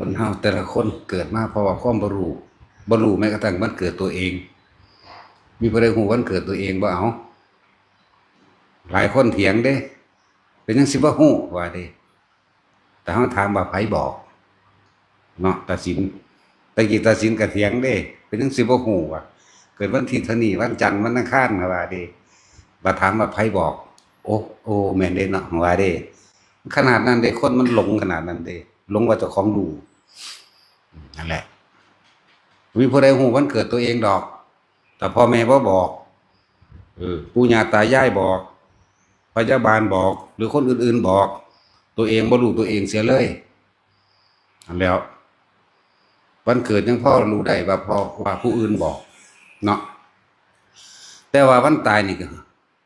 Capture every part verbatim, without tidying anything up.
คนเฮาแต่ละคนเกิดมาเพราะว่าความบ่รู้ บ่รู้แม้กระทั่งวันเกิดตัวเอง มีผู้ใดฮู้วันเกิดตัวเองบ่ เอา หลายคนเถียงเด้ เป็นหยังสิบ่ฮู้ว่าเด้ แต่เฮาถามว่าไผบอก เนาะ ตาสิน แต่กี้ตาสินก็เถียงเด้ เป็นหยังสิบ่ฮู้ว่า เกิดวันที่เท่านี้ วันจันทร์ วันอังคาร ว่าเด้ บัดถามว่าไผบอก โอ้ โอ้ แม่นเด้เนาะ ว่าเด้ ขนาดนั้นเด้ คนมันหลงขนาดนั้นเด้ หลงว่าเจ้าของรู้ นั่นแหละ มีผู้ใดฮู้วันเกิดตัวเองดอก แต่พ่อแม่บ่บอก เออ ปู่ย่าตายายบอก พยาบาลบอก หรือคนอื่นๆบอก ตัวเองบ่รู้ตัวเองเสียเลย นั่นแหล้ว วันเกิดยังพอรู้ได้ว่าพ่อ ว่าผู้อื่นบอก เนาะ แต่ว่าวันตายนี่ก็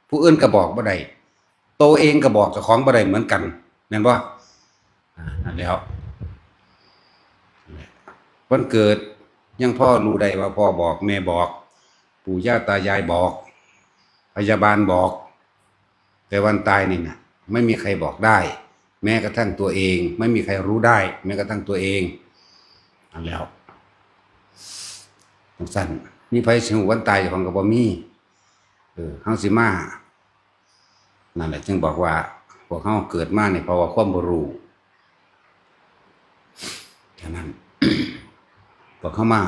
ผู้อื่นก็บอกบ่ได้ ตัวเองก็บอกเจ้าของบ่ได้เหมือนกัน แม่นบ่ อ่า นั่นแหล้ว วันเกิดยังพอรู้ได้ว่าพ่อบอก แม่บอก ปู่ย่าตายายบอก พยาบาลบอก แต่วันตายนี่นะ ไม่มีใครบอกได้ แม้กระทั่งตัวเอง ไม่มีใครรู้ได้ แม้กระทั่งตัวเอง นั่นแหล้ว จั่งซั้น มีไผสิฮู้วันตายเจ้าของก็บ่มี เออ เฮาสิมา นั่นแหละ จึงบอกว่า พวกเฮาเกิดมาเนี่ย เพราะว่าความบ่รู้ ฉะนั้น พวกเฮามา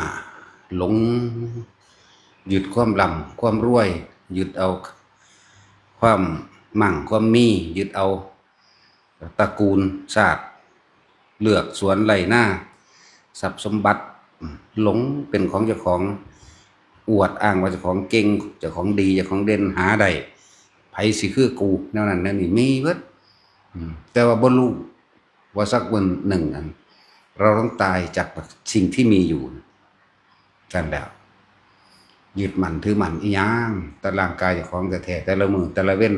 หลงยึดความร่ำความรวย ยึดเอาความมั่งความมี ยึดเอาตระกูลชาติ เลือกสวนไร่นา ทรัพย์สมบัติ หลงเป็นของเจ้าของ อวดอ้างว่าเจ้าของเก่ง เจ้าของดี เจ้าของเด่น หาได้ ไผสิคือกู แนวนั้นแนวนี้มีเบิด อืม แต่ว่าบ่รู้ว่าสักวันหนึ่งอัน เราต้องตายจากสิ่งที่มีอยู่ กันแล้ว ยึดมั่นถือมั่นอีหยัง แต่ร่างกายเจ้าของแท้ๆ แต่ละมื้อแต่ละเว็น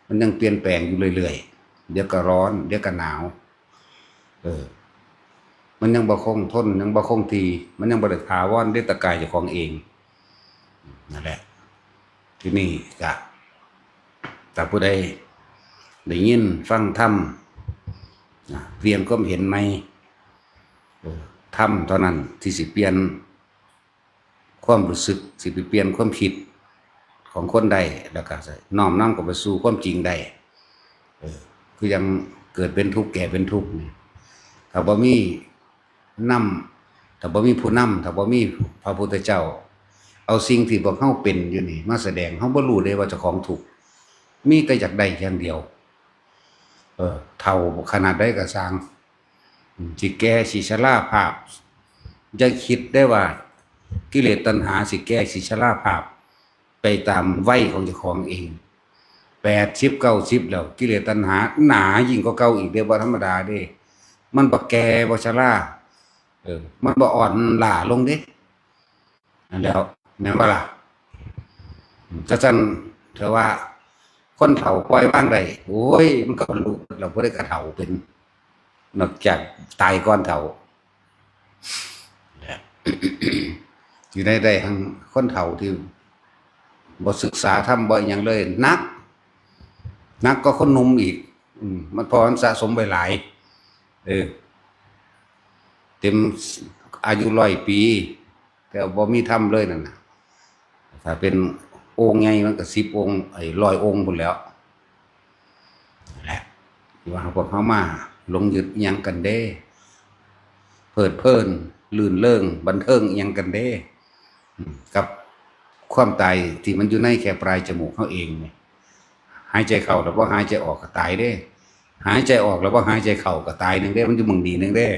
มันยังเปลี่ยนแปลงอยู่เรื่อยๆ เดี๋ยวก็ร้อน เดี๋ยวก็หนาว เออ มันยังบ่คงทน ยังบ่คงที่ มันยังบ่ได้ถาวรเด้ แต่กายเจ้าของเอง นั่นแหละ ที่นี่ก็ ถ้าผู้ใดได้ยินฟังธรรม นะ เปลี่ยนความเห็นใหม่ เออ ธรรมเท่านั้นที่สิเปลี่ยนความรู้สึก สิไปเปลี่ยนความคิดของคนได้ แล้วก็น้อมนำเข้าไปสู่ความจริงได้ เออ คือยังเกิดเป็นทุกข์แก่เป็นทุกข์นี่ ถ้าบ่มีนำ ถ้าบ่มีผู้นำ ถ้าบ่มีพระพุทธเจ้า เอาสิ่งที่พวกเฮาเป็นอยู่นี่มาแสดง เฮาบ่รู้เลยว่าเจ้าของทุกข์ มีแต่อยากได้อย่างเดียว เออ เฒ่าขนาดใดก็ซ่าง อืม สิแก่สิชราภาพ อย่าคิดได้ว่ากิเลสตัณหาสิแก่สิชราภาพ ไปตามวัยของเจ้าของเอง แปดสิบ เก้าสิบ แล้ว กิเลสตัณหาหนายิ่งกว่าเก่าอีกเด้ บ่ธรรมดาเด้ มันบ่แก่บ่ชรา เออ มันบ่อ่อนล้าลงเด้ นั่นแหล้ว แม่นบ่ล่ะ จั่งซั้น ถือว่าคนเฒ่าปล่อยวางได้ โอ้ย มันก็บรรลุแล้ว ผู้ใดก็เฒ่าเป็น นอกจากตายก่อนเฒ่า อยู่ในได้ทั้งคนเฒ่าที่บ่ศึกษาธรรม บ่อิหยังเลย หนัก หนักกว่าคนหนุ่มอีก อืม มันเพราะมันสะสมไว้หลาย เออ เต็มอายุร้อยปี แต่บ่มีธรรมเลยนั่นน่ะ ถ้าเป็นองค์ใหญ่มันก็สิบองค์ ไอ้ ร้อยองค์พู้นแหล้ว นั่นแหละ ที่ว่าพวกเฮามาหลงยึดอิหยังกันเด้ เพลิดเพลิน รื่นเริง บันเทิงอิหยังกันเด้ อืม กับความตายที่มันอยู่ในแค่ปลายจมูกเฮาเองนี่ หายใจเข้าแล้วบ่หายใจออกก็ตายเด้ หายใจออกแล้วบ่หายใจเข้าก็ตายหนึ่งเด้ มันอยู่หม่องนี้หนึ่งเด้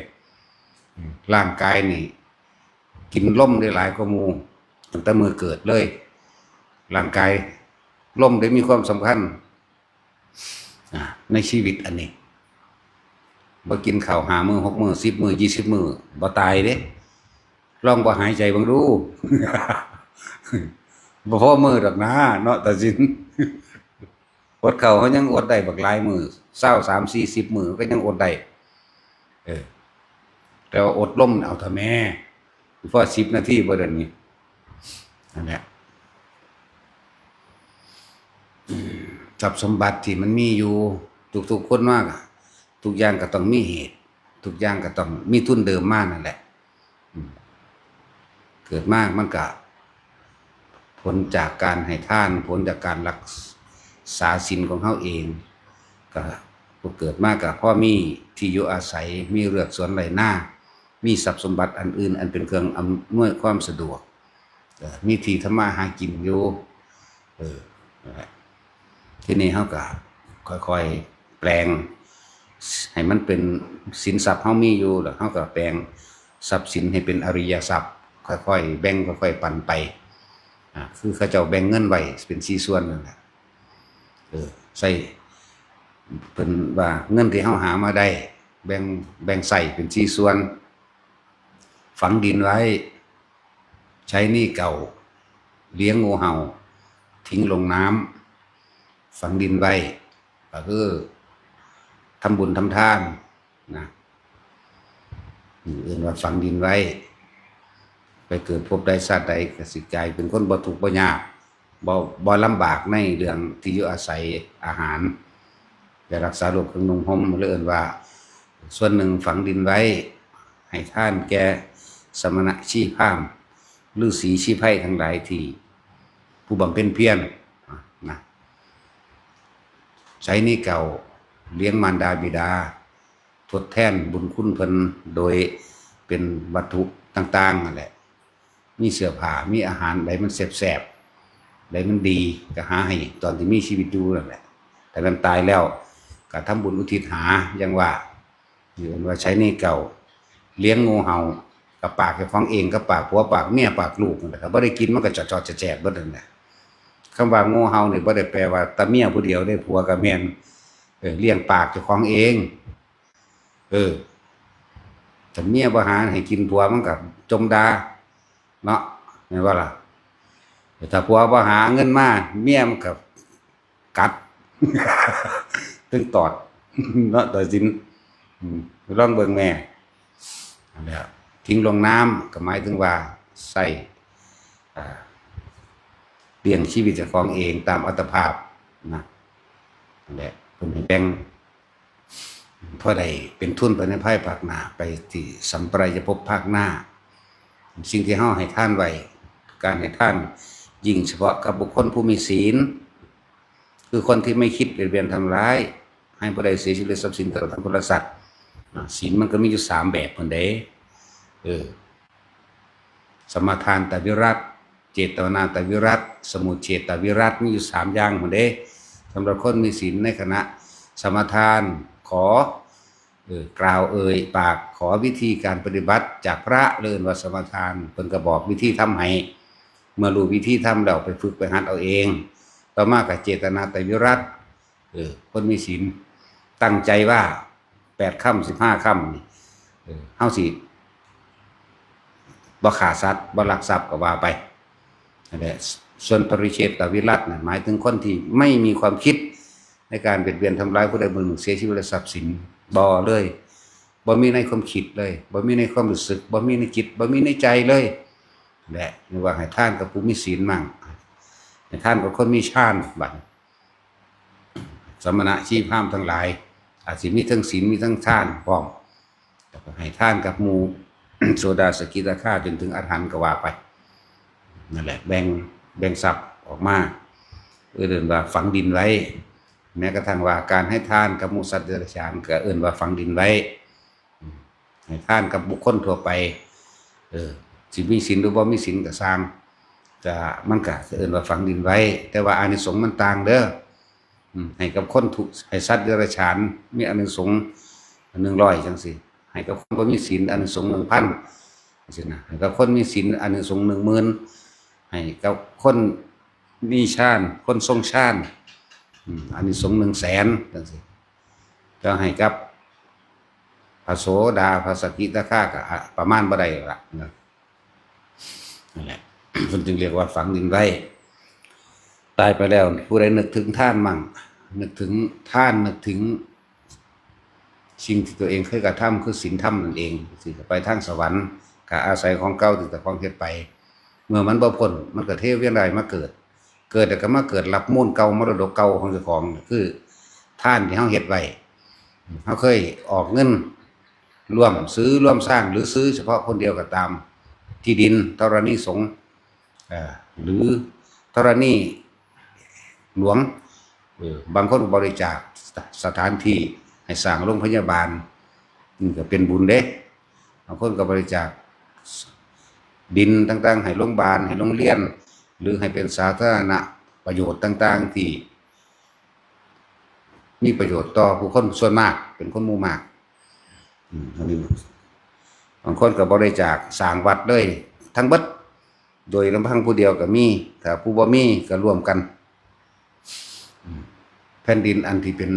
อืม ร่างกายนี่ กินลมได้หลายกว่าหมู่ ตั้งแต่มื้อเกิดเลย ร่างกาย ลมได้มีความสำคัญ อ่า ในชีวิตอันนี้ บ่กินข้าวห้ามื้อ หกมื้อ สิบมื้อ ยี่สิบมื้อ บ่ตายเด้ ลองบ่หายใจเบิ่งดู บ่พอมื้อดอกนะ เนาะ ตาสิน อดข้าวเฮายังอดได้บักหลายมื้อ ซาว สาม สี่ สิบ มื้อก็ยังอดได้ เออ แต่ว่าอดลมเอาเถาะแม่ พอสิบนาทีบ่เดี๋ยวนี้ นั่นแหละ อืม ทรัพย์สมบัติที่มันมีอยู่ ทุกๆคนมาก็ ทุกอย่างก็ต้องมีเหตุ ทุกอย่างก็ต้องมีทุนเดิมมานั่นแหละ อืม เกิดมามันก็ผลจากการให้ทาน ผลจากการรักษาศีลของเฮาเอง ก็เกิดมาก็พอมีที่อยู่อาศัย มีเฮือนสวนไร่นา มีทรัพย์สมบัติอันอื่น อันเป็นเครื่องอำนวยความสะดวก เอ่อ มีที่ทำมาหากินอยู่ เออ นั่นแหละ ทีนี้เฮาก็ค่อยๆแปลง ให้มันเป็นสินทรัพย์เฮามีอยู่ แล้วเฮาก็แปลงทรัพย์สินให้เป็นอริยทรัพย์ ค่อยๆแบ่ง ค่อยๆปันไป อ่า คือเขาเจ้าแบ่งเงินไว้เป็นสี่ส่วนนั่นแหละ เออ ใส่ เพิ่นว่าเงินที่เฮาหามาได้ แบ่ง แบ่งใส่เป็นสี่ส่วน ฝังดินไว้ ใช้หนี้เก่า เลี้ยงงูเห่า ทิ้งลงน้ำ ฝังดินไว้ ก็คือทำบุญทำทานนะ เอิ้นว่าฝังดินไว้ ไปเกิดภพใดชาติใดก็สิกลายเป็นคนบ่ทุกข์บ่ยาก บ่ บ่ลำบากในเรื่องที่อยู่อาศัย อาหาร และรักษาโรคเครื่องนุ่งห่ม หรือเอิ้นว่า ส่วนหนึ่งฝังดินไว้ ให้ทานแก่สมณะชีพราหมณ์ ฤๅษีชีไพรทั้งหลายที่ผู้บำเพ็ญเพียรนะ ใช้หนี้เก่า เลี้ยงมารดาบิดา ทดแทนบุญคุณเพิ่นโดยเป็นวัตถุต่างๆนั่นแหละ มีเสื้อผ้า มีอาหารใดมันแซ่บๆ ใดมันดี ก็หาให้ตอนที่มีชีวิตอยู่นั่นแหละ แต่นั้นตายแล้วก็ทำบุญอุทิศหา อย่างว่า เอิ้นว่าใช้หนี้เก่า เลี้ยงงูเห่า กับปากเจ้าของเอง กับปากผัว ปากเมีย ปากลูกนั่นแหละ ก็บ่ได้กิน มันก็จอดๆแจดๆเบิดนั่นแหละ คำว่างูเห่านี่บ่ได้แปลว่าแต่เมียผู้เดียวเด้ ผัวก็แม่น เออ เลี้ยงปากเจ้าของเอง เออ ถ้าเมียบ่หาให้กิน ผัวมันก็จมด่าเนาะ แม่นบ่ล่ะ แต่ถ้าผัวบ่หาเงินมา เมียมันก็กัด ถึงตอด เนาะ ตอดสิน อืม ลองเบิ่งแม่ นั่นแหละ ทิ้งลงน้ำก็หมายถึงว่าใช้ อ่า เลี้ยงชีวิตเจ้าของเองตามอัตภาพนะ นั่นแหละ เพิ่นให้แบ่ง พอได้เป็นทุนไปในภายภาคหน้า ไปที่สัมปรายภพภาคหน้า สิ่งที่เฮาให้ทานไว้ การให้ทานยิ่งเฉพาะกับบุคคลผู้มีศีล คือคนที่ไม่คิดเบียดเบียนทำร้าย ให้ผู้ใดเสียชีวิต ทรัพย์สินตลอดทั้งพลสัตว์ อ่า ศีลมันก็มีอยู่สามแบบพุ้นเด้ เออ สมาทานตวิรัต เจตนาตวิรัต สมุจเฉตวิรัต มีอยู่สามอย่างพุ้นเด้ สำหรับคนมีศีลในขณะสมาทาน ขอ เออ กล่าวเอ่ยปากขอวิธีการปฏิบัติจากพระ เอิ้นว่าสมาทาน เพิ่นก็บอกวิธีทำให้ เมื่อรู้วิธีทำแล้วไปฝึกไปหัดเอาเอง ต่อมาก็เจตนาตวิรัต เออ คนมีศีลตั้งใจว่าแปดค่ำ สิบห้าค่ำนี่ เออ เฮาสิบ่ฆ่าสัตว์ บ่ลักทรัพย์ก็ว่าไป นั่นแหละ ส่วนปริเฉตวิรัตน่ะ หมายถึงคนที่ไม่มีความคิดในการเบียดเบียนทำร้ายผู้ใดผู้หนึ่ง เสียชีวิตและทรัพย์สิน บ่เลย บ่มีในความคิดเลย บ่มีในความรู้สึก บ่มีในจิต บ่มีในใจเลย แหละ เรียกว่าให้ทานกับผู้มีศีลมั่ง ให้ทานกับคนมีฌาน บัด สมณะชีพราหมณ์ทั้งหลาย อาจสิมีทั้งศีล มีทั้งฌานพร้อม แล้วก็ให้ทานกับหมู่ โสดา สกิทาคา จนถึงอรหันต์ก็ว่าไป นั่นแหละ แบ่ง แบ่งทรัพย์ออกมา เอิ้นว่าฝังดินไว้ แม้กระทั่งว่าการให้ทานกับหมู่สัตว์เดรัจฉานก็เอิ้นว่าฝังดินไว้ ให้ทานกับบุคคลทั่วไป เออ สิมีศีลหรือบ่มีศีลก็ซ่าง ก็มันก็เอิ้นว่าฝังดินไว้ แต่ว่าอานิสงส์มันต่างเด้อ อืม ให้กับคนทุกข์ ให้สัตว์เดรัจฉานมีอานิสงส์หนึ่งร้อยจังซี่ ให้กับคนบ่มีศีลอานิสงส์หนึ่งพันจังซี่นะ ให้กับคนมีศีลอานิสงส์หนึ่งหมื่น ให้กับคนมีฌาน คนทรงฌาน อืม อานิสงส์หนึ่งแสนจังซี่ แล้วให้กับพระโสดา พระสกิทาคาก็ อ่ะ ประมาณบ่ได้ละนะ นั่นแหละ เพิ่นจึงเรียกว่าฝังดินไว้ ตายไปแล้วผู้ใดนึกถึงทานมั่ง นึกถึงทาน นึกถึงสิ่งที่ตัวเองเคยกระทำ คือศีลธรรมนั่นเอง สิไปทางสวรรค์ ก็อาศัยของเก่าที่เจ้าของเฮ็ดไป เมื่อมันบ่พ้น มันก็เทเวียนว่ายมาเกิด เกิดแล้วก็มาเกิดรับมูลเก่า มรดกเก่าของเจ้าของ คือทานที่เฮาเฮ็ดไว้ เฮาเคยออกเงิน ร่วมซื้อร่วมสร้างหรือซื้อเฉพาะคนเดียวก็ตาม ที่ดินธรณีสงฆ์ เอ่อ หรือธรณีหลวง เออ บางคนก็บริจาคสถานที่ให้สร้างโรงพยาบาล นี่ก็เป็นบุญเด้ บางคนก็บริจาคดินต่างๆ ให้โรงพยาบาล ให้โรงเรียน หรือให้เป็นสาธารณประโยชน์ต่างๆ ที่มีประโยชน์ต่อผู้คนส่วนมาก เป็นคนหมู่มาก อืม อันนี้ บางคนก็บริจาคสร้างวัดเลยทั้งเบิด โดยลำพังผู้เดียวก็มี ถ้าผู้บ่มีก็ร่วมกัน อืม แผ่นดินอันที่เป็น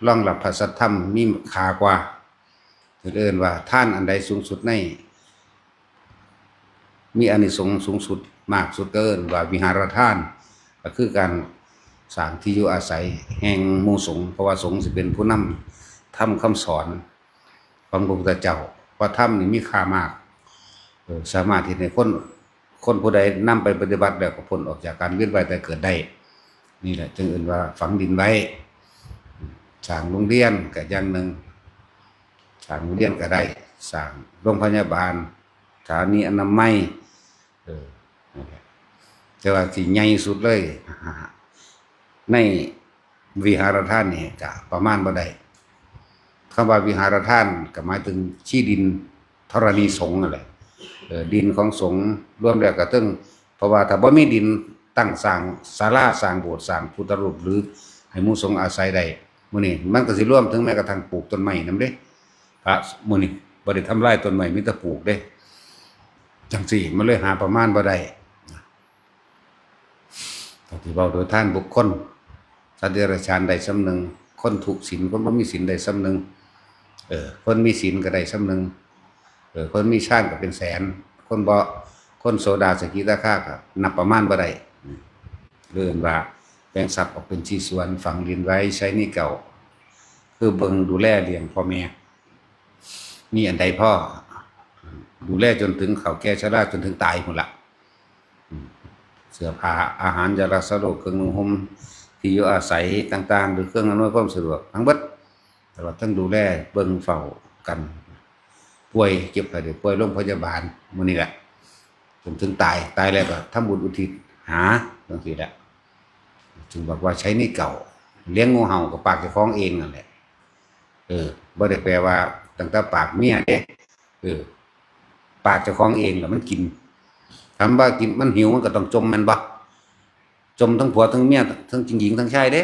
รองรับพระสัทธรรมมีค่ากว่า เพิ่นเอิ้นว่าทานอันใดสูงสุดใน มีอานิสงส์สูงสุดมากสุดก็เอิ้นว่าวิหารทาน ก็คือการสร้างที่อยู่อาศัยแห่งหมู่สงฆ์ เพราะว่าสงฆ์สิเป็นผู้นำธรรมคำสอนของพระพุทธเจ้า เพราะธรรมนี่มีค่ามาก เออ สามารถที่ให้คน คนผู้ใดนำไปปฏิบัติแล้วก็พ้นออกจากการเวียนว่ายตายเกิดได้ นี่แหละจึงเอิ้นว่าฝังดินไว้ สร้างโรงเรียนก็อย่างหนึ่ง สร้างโรงเรียนก็ได้ สร้างโรงพยาบาล สถานีอนามัย เออ นั่นแหละ แต่ว่าที่ใหญ่สุดเลย ในวิหารทานนี่ก็ประมาณบ่ได้ คำว่าวิหารทานก็หมายถึงที่ดินธรณีสงฆ์นั่นแหละ เออ ดินของสงฆ์รวมแล้วก็ถึง เพราะว่าถ้าบ่มีดินตั้งสร้างศาลา สร้างโบสถ์ สร้างพุทธรูป หรือให้หมู่สงฆ์อาศัยได้ มื้อนี้มันก็สิรวมถึงแม้กระทั่งปลูกต้นไม้นำเด้ พระมื้อนี้บ่ได้ทำลายต้นไม้ มีแต่ปลูกเด้ จังซี่มันเลยหาประมาณบ่ได้ ก็สิเว้าโดยทานบุคคล สัตว์เดรัจฉานได้ส่ำหนึ่ง คนทุศีล คนบ่มีศีลได้ส่ำหนึ่ง เออ คนมีศีลก็ได้ส่ำหนึ่ง เออ คนมีฌานก็เป็นแสน คนบ่ คนโสดา สกิทาคาก็นับประมาณบ่ได้ เอิ้นว่าแบ่งทรัพย์ออกเป็นสี่ส่วน ฝังดินไว้ ใช้หนี้เก่า คือเบิ่งดูแลเลี้ยงพ่อแม่ มีอันใดพอ ดูแลจนถึงเฒ่าแก่ชรา จนถึงตายพุ้นละ อืม เสื้อผ้า อาหาร ยารักษาโรค เครื่องนุ่งห่ม ที่อยู่อาศัยต่างๆ หรือเครื่องอำนวยความสะดวกทั้งเบิด ตลอดทั้งดูแลเบิ่งเฝ้ากัน ป่วยเจ็บไข้ได้ป่วย โรงพยาบาล หมู่นี้แหละ จนถึงตาย ตายแล้วก็ทำบุญอุทิศหา จังซี่แหละ จึงบอกว่าใช้หนี้เก่า เลี้ยงงูเห่าก็ปากเจ้าของเองนั่นแหละ เออ บ่ได้แปลว่าตั้งแต่ปากเมียเด้ เออ ปากเจ้าของเองล่ะมันกิน ถามว่ากิน มันหิวมันก็ต้องจมแม่นบ่ จมทั้งผัวทั้งเมีย ทั้งหญิงทั้งชายเด้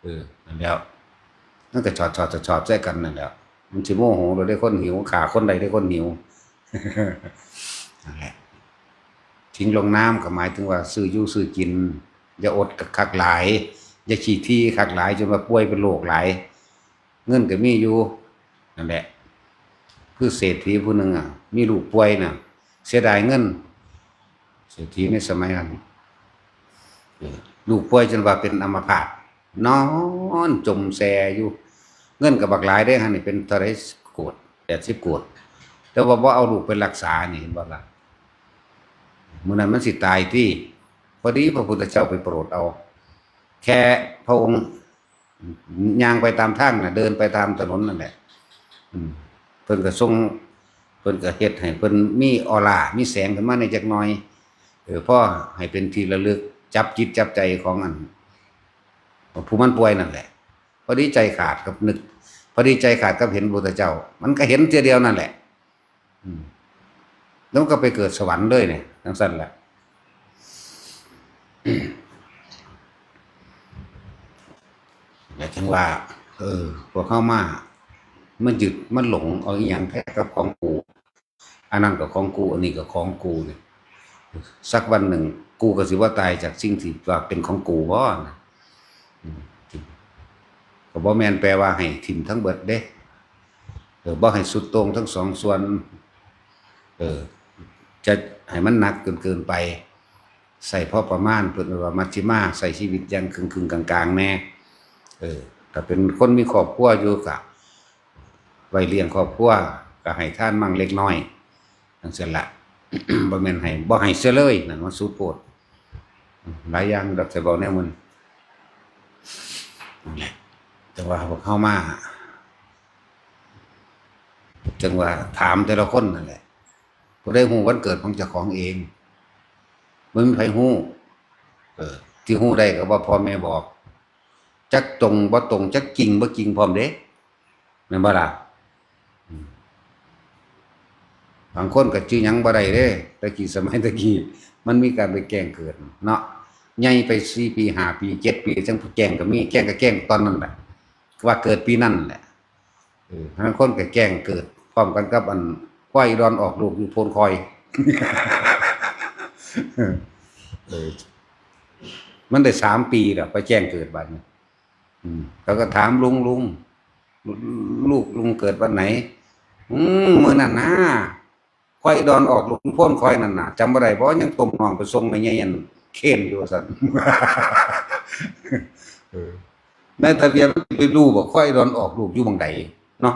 เออ นั่นแหล้ว มันก็ชอดๆๆๆ ใส่กันนั่นแหล้ว มันสิโมโหเลยเด้ คนหิว ฆ่าคนได้เด้ คนหิว นั่นแหละ ทิ้งลงน้ำก็หมายถึงว่าซื้ออยู่ซื้อกิน อย่าอดคักหลาย อย่าขี้ถี่คักหลาย จนว่าป่วยเป็นโรคหลาย เงินก็มีอยู่ นั่นแหละ คือเศรษฐีผู้หนึ่งอะ มีลูกป่วยน่ะ เสียดายเงิน เศรษฐีในสมัยนั้น เออ ลูกป่วยจนว่าเป็นอัมพาต นอนจมแซอยู่ เงินก็บักหลายเด้ หั่นนี่เป็นเท่าไหร่ โกด แปดสิบโกด แต่ว่าบ่เอาลูกไปรักษานี่ เห็นบ่ล่ะ มื้อนั้นมันสิตายติ พอดีพระพุทธเจ้าไปโปรดเอา แค่พระองค์ย่างไปตามทางน่ะ เดินไปตามถนนนั่นแหละ อืม เพิ่นก็ทรง เพิ่นก็เฮ็ดให้เพิ่นมีออร่า มีแสงขึ้นมาในจักหน่อย เออ พอให้เป็นที่ระลึก จับจิตจับใจของอัน ผู้มันป่วยนั่นแหละ พอดีใจขาดกับนึก พอดีใจขาดกับเห็นพระพุทธเจ้า มันก็เห็นเทื่อเดียวนั่นแหละ อืม แล้วมันก็ไปเกิดสวรรค์เลยเนี่ย จังซั่นแหละ แต่จังว่า เออ พวกเฮามา มันยึด มันหลงเอาอีหยังแท้กับของกู อันนั้นก็ของกู อันนี้ก็ของกูเนี่ย สักวันหนึ่ง กูก็สิบ่ตายจากสิ่งที่ว่าเป็นของกูบ่นะ อืม ก็บ่แม่นแปลว่าให้ถิ่มทั้งเบิดเด้ เออ บ่ให้สุดโต่งทั้งสองส่วน เออ จะให้มันหนักจนเกินไป ใช้พอประมาณ เพิ่นว่ามัชฌิมา ใช้ชีวิตอย่างครึ่งๆ กลางๆ แน่ เออ ถ้าเป็นคนมีครอบครัวอยู่ก็ไว้เลี้ยงครอบครัว ก็ให้ทานมั่งเล็กน้อย จังซั่นละ บ่แม่นให้ บ่ให้เสียเลย นั่นมันสุดโพด หลายอย่างดอก แต่เว้าแนวมัน นั่นแหละ แต่ว่าพวกเฮามา จั่งว่าถามแต่ละคนนั่นแหละ ผู้ใดฮู้วันเกิดของเจ้าของเอง บ่มีไผฮู้ เออ ที่ฮู้ได้ก็ว่าพ่อแม่บอก จักตรงบ่ตรง จักจริงบ่จริงพร้อมเด้ แม่นบ่ล่ะ อืม บางคนก็ชื่อหยังบ่ได้เด้ แต่กี้ สมัยแต่กี้ มันมีการไปแจ้งเกิดเนาะ ใหญ่ไปสี่ปี ห้าปี เจ็ดปี จั่งแจ้งก็มี แจ้งก็แจ้งตอนนั้นแหละ ว่าเกิดปีนั้นแหละ เออ บางคนก็แจ้งเกิดพร้อมกันกับอันควายดอนออกลูกอยู่โพนคอย เออ มันได้สามปีแล้ว ไปแจ้งเกิดบัดนี้ อืม เขาก็ถาม "ลุง ลุง ลูกลุงเกิดวันไหน?" "อืม มื้อนั้นนะ ควายดอนออกลูกอยู่โพนคอยนั่นน่ะ จำบ่ได้บ่ ยังต้มน้องไปส่งแม่ใหญ่อันเคนอยู่" ว่าซั่น เออ นายทะเบียนมันสิไปรู้บ่ ควายดอนออกลูกอยู่หม่องใดเนาะ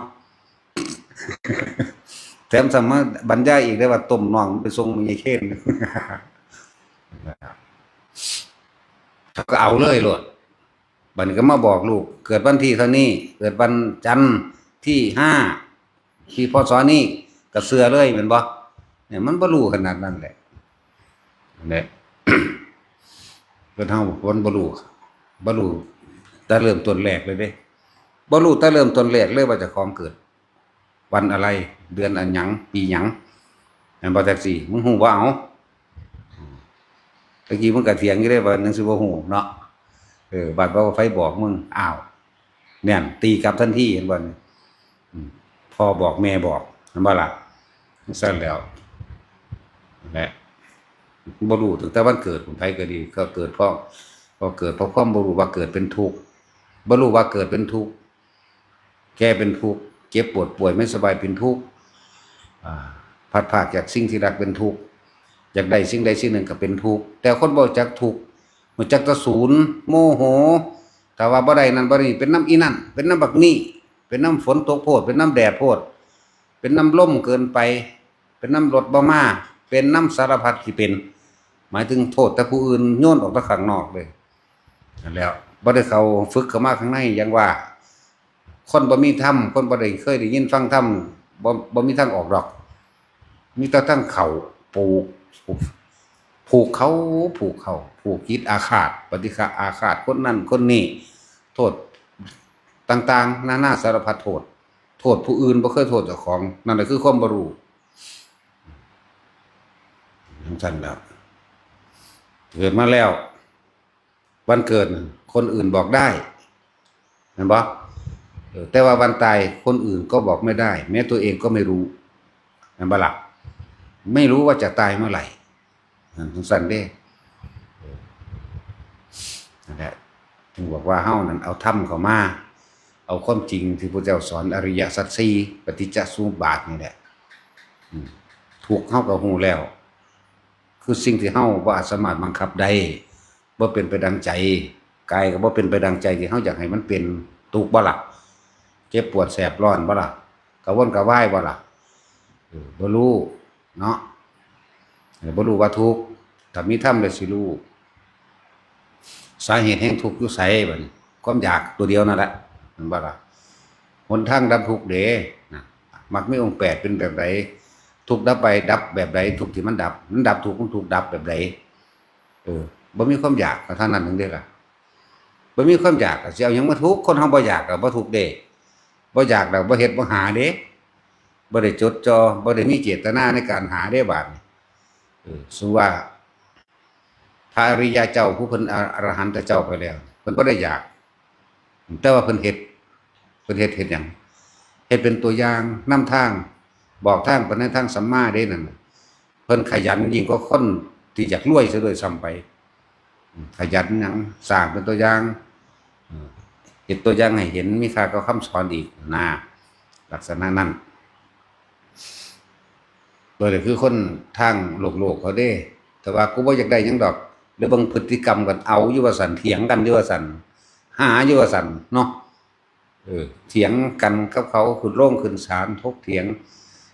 แถมซ้ำมาบรรยายอีกได้ว่าต้มน้องไปส่งแม่ใหญ่เคน เขาก็เอาเลยโลด บัดนี้ก็มาบอกลูก เกิดวันที่เท่านี้ เกิดวันจันทร์ที่ห้า ที่ พ.ศ. นี้ ก็เชื่อเลยแม่นบ่ เนี่ย มันบ่รู้ขนาดนั้นแหละ เนี่ย เพิ่นเฮา มันบ่รู้ บ่รู้แต่เริ่มต้นแรกเลยเด้ บ่รู้แต่เริ่มต้นแรกเลยว่าเจ้าของเกิดวันอะไร เดือนอันหยัง ปีหยัง แม่นบ่ แท็กซี่ มึงฮู้บ่ เอา ตะกี้มึงก็เถียงอยู่เด้ ว่าหยังสิบ่ฮู้เนาะ เออ บัดว่าไผบอกมึง อ้าว เนี่ย ตีกลับทันที เห็นบ่นี่ อืม พ่อบอกแม่บอก เห็นบ่ล่ะ ซั่นแล้ว นั่นแหละ บ่รู้ตั้งแต่วันเกิดของไผก็ดี ก็เกิดเพราะ ก็เกิดเพราะความบ่รู้ว่าเกิดเป็นทุกข์ บ่รู้ว่าเกิดเป็นทุกข์ แก่เป็นทุกข์ เจ็บปวดป่วยไม่สบายเป็นทุกข์ อ่า พลัดพรากจากสิ่งที่รักเป็นทุกข์ อยากได้สิ่งใดสิ่งหนึ่งก็เป็นทุกข์ แต่คนบ่รู้จักทุกข์ รู้จักแต่ศูนย์ โมโห ถ้าว่าบ่ได้นั่นบ่ได้นี่ เป็นนำอีนั่น เป็นนำบักนี่ เป็นนำฝนตกโพด เป็นนำแดดโพด เป็นนำลมเกินไป เป็นนำรถบ่มา เป็นนำสารพัดที่เป็น หมายถึงโทษแต่ผู้อื่น โยนออกแต่ข้างนอกเลย นั่นแหล้ว บ่ได้เข้าฝึกเข้ามาข้างใน อย่างว่า คนบ่มีธรรม คนบ่ได้เคยได้ยินฟังธรรม บ่ บ่มีทางออกดอก มีแต่ทางเข้า ผูก ผูก ผูกเขา ผูกเขา ผูกจิตอาฆาต ปฏิฆะอาฆาต คนนั้นคนนี้ โทษต่างๆ นานาสารพัดโทษ โทษผู้อื่น บ่เคยโทษเจ้าของ นั่นแหละคือความบ่รู้ จั่งซั่นล่ะ เกิดมาแล้ว วันเกิดน่ะ คนอื่นบอกได้ แม่นบ่ เออ แต่ว่าวันตายคนอื่นก็บอกไม่ได้ แม้ตัวเองก็ไม่รู้ แม่นบ่ล่ะ ไม่รู้ว่าจะตายเมื่อไหร่ นั่นจั่งซั่นเด้ เออ นั่นแหละ ถึงบอกว่าเฮานั่นเอาธรรมเข้ามา เอาความจริงที่พระเจ้าสอนอริยสัจสี่ ปฏิจจสมุปบาทนี่แหละ อืม ทุกข์เฮาก็ฮู้แล้ว คือสิ่งที่เฮาบ่อาจสามารถบังคับได้ บ่เป็นไปดังใจ กายก็บ่เป็นไปดังใจที่เฮาอยากให้มันเป็น ทุกข์บ่ล่ะ เจ็บปวดแสบร้อนบ่ล่ะ กระวนกระวายบ่ล่ะ เออ บ่รู้เนาะ เออ บ่รู้ว่าทุกข์ ถ้ามีธรรมแล้วสิรู้ สาเหตุแห่งทุกข์อยู่ไสบัดนี้ ความอยากตัวเดียวนั่นแหละ แม่นบ่ล่ะ หนทางดับทุกข์เด้ นะ มรรคมีองค์แปดเป็นแบบใด ทุกข์ดับไป ดับแบบใด ทุกข์ที่มันดับ มันดับทุกข์ มันทุกข์ดับแบบใด เออ บ่มีความอยากก็เท่านั้นเองเด้อล่ะ บ่มีความอยากก็สิเอาหยังมาทุกข์ คนเฮาบ่อยากก็บ่ทุกข์เด้ บ่อยากแล้วบ่เฮ็ดบ่หาเด้ บ่ได้จดจ่อ บ่ได้มีเจตนาในการหาเด้บาดนี้ เออ สมมุติว่า พระอริยะเจ้าผู้เพิ่นอ อรหันตเจ้าไปแล้ว เพิ่นบ่ได้อยาก แต่ว่าเพิ่นเฮ็ด เพิ่นเฮ็ด เฮ็ดหยัง เฮ็ดเป็นตัวอย่าง นำทาง บอกทางไปในทางสัมมาเด้นั่นน่ะ เพิ่นขยันยิ่งกว่าคนที่อยากรวยซะด้วยซ้ำไป อืม ขยันหยัง สร้างเป็นตัวอย่าง อืม เฮ็ดตัวอย่างให้เห็น มีค่ากว่าคำสอนอีกนะ ลักษณะนั้น บ่ได้คือคนทางโลกๆเขาเด้ แต่ว่ากูบ่อยากได้หยังดอก แล้วเบิ่งพฤติกรรมกัน เอาอยู่ว่าซั่น เถียงกันอยู่ว่าซั่น หาอยู่ว่าซั่นเนาะ เออ เถียงกันกับเขา ขึ้นโรงขึ้นศาล ถกเถียง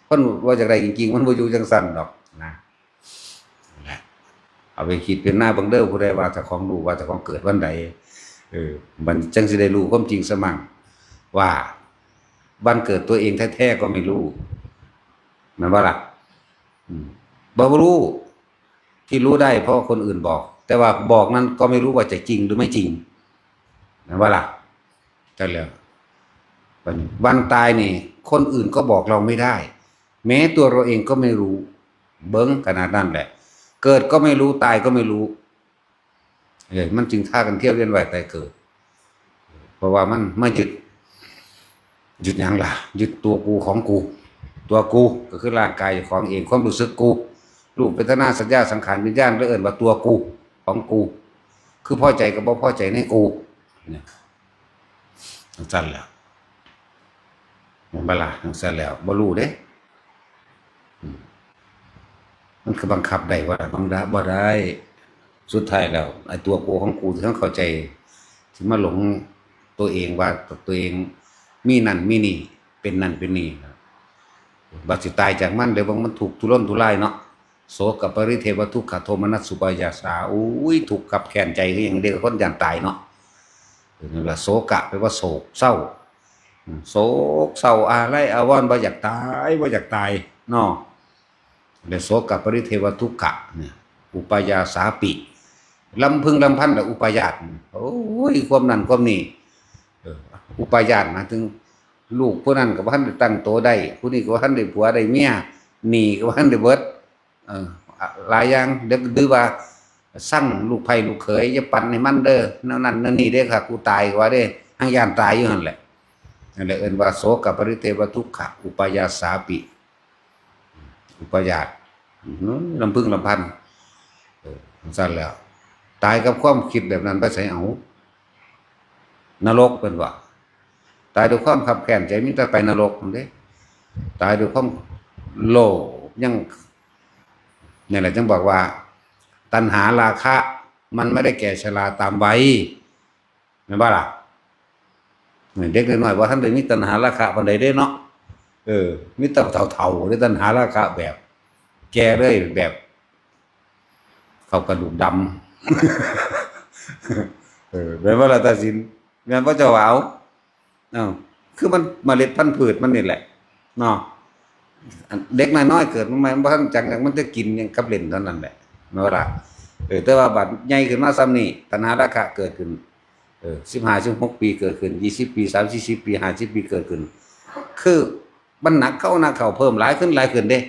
คนว่าอยากได้จริงๆ มันบ่อยู่จั่งซั่นดอกนะ นั่นแหละ เอาไปคิดเป็นหน้าเบิ่งเด้อ ผู้ใดว่าเจ้าของรู้ว่าเจ้าของเกิดวันใด เออ มันจั่งสิได้รู้ความจริงซะมั่ง ว่าวันเกิดตัวเองแท้ๆก็ไม่รู้ แม่นบ่ล่ะ อืม บ่รู้ ที่รู้ได้เพราะคนอื่นบอก แต่ว่าบอกนั้นก็ไม่รู้ว่าจะจริงหรือไม่จริง แม่นบ่ล่ะ ใช่แล้ว วัน วันตายนี่ คนอื่นก็บอกเราไม่ได้ แม้ตัวเราเองก็ไม่รู้ เบิ่งขนาดนั้นแหละ เกิดก็ไม่รู้ ตายก็ไม่รู้ เออ มันจึงพากันเที่ยวเวียนว่ายตายเกิด เพราะว่ามันมายึด ยึดหยังล่ะ ยึดตัวกูของกู ตัวกูก็คือร่างกายของเอง ความรู้สึกกู รูป เวทนา สัญญา สังขาร วิญญาณ แล้วเอิ้นว่าตัวกู ของกู คือพอใจกับบ่พอใจในกู เนี่ย จังซั่นแหละ แม่นบ่ล่ะ จังซั่นแล้ว บ่รู้เด้ อืม มันคือบังคับได้บ่ล่ะ บังคับบ่ได้ สุดท้ายแล้ว ไอ้ตัวกูของกูที่เขาเข้าใจ ที่มาหลงตัวเองว่าตัวเองมีนั่นมีนี่ เป็นนั่นเป็นนี่ บัดสิตายจากมัน เดี๋ยวมันทุกข์ทุรนทุรายเนาะ โสกปริเทวทุกขโทมนัสสุปายาสา อุ้ย ทุกข์คับแค้นใจคือหยังเด้ คนย่านตายเนาะ เออ นั่นล่ะ โสกะ แปลว่าโศกเศร้า อืม โศกเศร้าอาลัยอาวรณ์ บ่อยากตาย บ่อยากตาย เนาะ และโสกะปริเทวทุกขะเนี่ย อุปายาสาปิ ลำพึงลำพันและอุปายาส โอ้ย ความนั่นความนี่ เออ อุปายาสหมายถึง ลูกผู้นั้นก็บ่ทันได้ตั้งโตได้ ผู้นี้ก็บ่ทันได้ผัวได้เมีย หนี้ก็บ่ทันได้เบิด เออ หลายอย่าง เดี๋ยวก็ดื้อว่า สั่งลูกไผ่ลูกเขย อย่าปั่นให้มันเด้อ แนวนั้นแนวนี้เด้อค่ะ กูตายกว่าเด้ หั้งย่านตายอยู่หั่นแหละ นั่นแหละเอิ้นว่า โสกะปริเทวทุกขะ อุปายาสาปิ อุปายาส อืม ลำพึงลำพัน เออ จังซั่นแล้ว ตายกับความคิดแบบนั้นไปไสเอา นรกเพิ่นว่า ตายด้วยความคับแค้นใจมีแต่ไปนรกนั่นเด้ ตายด้วยความโลภยัง นี่แหละจึงบอกว่า ตัณหาราคะมันไม่ได้แก่ชราตามวัย แม่นบ่ล่ะ เด็กน้อยๆ บ่ทันได้มีตัณหาราคะปานใดเด้เนาะ เออ มีแต่เฒ่าๆ เด้ตัณหาราคะแบบ แก่เลยแบบ เข้ากระดูกดำ เออ แม่นบ่ล่ะตาสิน แม่นบ่เจ้าว่าเอา เอ้า คือมันเมล็ดพันธุ์พืชมันนี่แหละ เนาะ อันเด็กน้อยๆ เกิดมาใหม่ มันบ่ทันจักหยัง มันจะกินหยังกับเล่นเท่านั้นแหละ แม่นบ่ล่ะ เออ แต่ว่าบัดใหญ่ขึ้นมาส่ำนี้ ตัณหาราคะเกิดขึ้น เออ สิบห้า สิบหก ปีเกิดขึ้น ยี่สิบ ปี สามสิบ สี่สิบ ปี ห้าสิบ ปีเกิดขึ้น คือมันหนักเข้าหนักเข้า เพิ่มหลายขึ้นหลายขึ้นเด้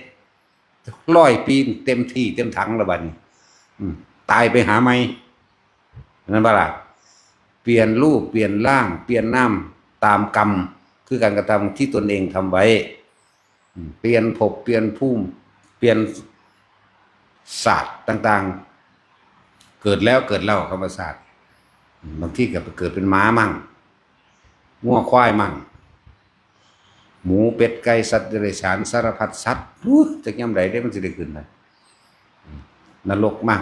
ร้อย ปีเต็มที่เต็มถังแล้วบัดนี้ อืม ตายไปหาใหม่ นั่นบ่ล่ะ เปลี่ยนรูป เปลี่ยนร่าง เปลี่ยนนาม ตามกรรม คือการกระทำที่ตนเองทำไว้ อืม เปลี่ยนภพ เปลี่ยนภูมิ เปลี่ยนชาติต่างๆ เกิดแล้วเกิดเล่า คำว่าชาติ อืม บางทีก็ไปเกิดเป็นหมามั่ง งัวควายมั่ง หมู เป็ด ไก่ สัตว์เดรัจฉาน สารพัดสัตว์ อู้ จักยามใดเด้มันสิได้ขึ้นนะ อืม นรกมั่ง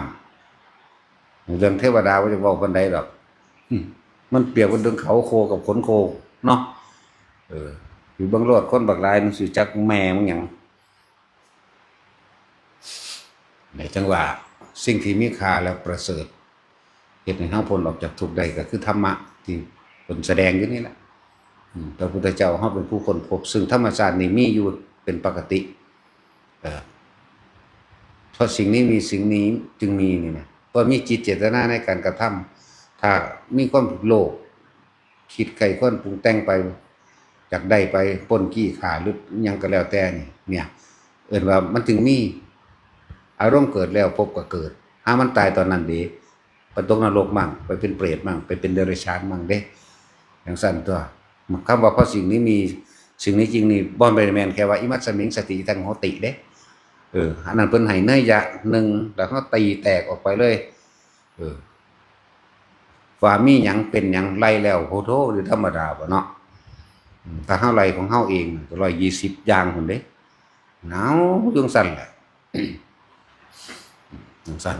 เรื่องเทวดาบ่อยากเว้าปานใดดอก อืม มันเปรียบกันเรื่องเขาโคกับขนโคเนาะ เออ อยู่เบิ่งโลด คนบักหลายมันสิจักแม่มึงหยัง ในจังหวะสิ่งที่มีค่าและประเสริฐ เฮ็ดให้เฮาพ้นออกจากทุกข์ได้ก็คือธรรมะที่เพิ่นแสดงอยู่นี่แหละ อืม พระพุทธเจ้าเฮาเป็นผู้ค้นพบ ซึ่งธรรมชาตินี่มีอยู่เป็นปกติ เอ่อ เพราะสิ่งนี้มี สิ่งนี้จึงมีนี่นะ เพราะมีจิตเจตนาในการกระทำ ถ้ามีความโลภ คิดใคร่ครวญปรุงแต่งไป อยากได้ไปปล้นจี้ฆ่าหรือหยังก็แล้วแต่นี่ เนี่ย เอิ้นว่ามันจึงมี อารมณ์เกิดแล้วภพก็เกิด หามันตายตอนนั้นเด้ ไปตกนรกมั่ง ไปเป็นเปรตมั่ง ไปเป็นเดรัจฉานมั่งเด้ จังซั่นตัว คำว่าเพราะสิ่งนี้มี สิ่งนี้จึงมี บ่ได้แม่นแค่ว่า อิมัสสมิง สติ อิทัง โหติ เด้ เออ อันนั้นเพิ่นให้นัยยะหนึ่ง แล้วเฮาตีแตกออกไปเลย เออ ว่ามีหยังเป็นหยัง ไล่แล้ว โหโธ่ อยู่ธรรมดาบ่เนาะ อืม ถ้าเฮาไล่ของเฮาเองก็ ร้อยยี่สิบ อย่างพุ้นเด้ เอา จังซั่นแหละ จังซั่น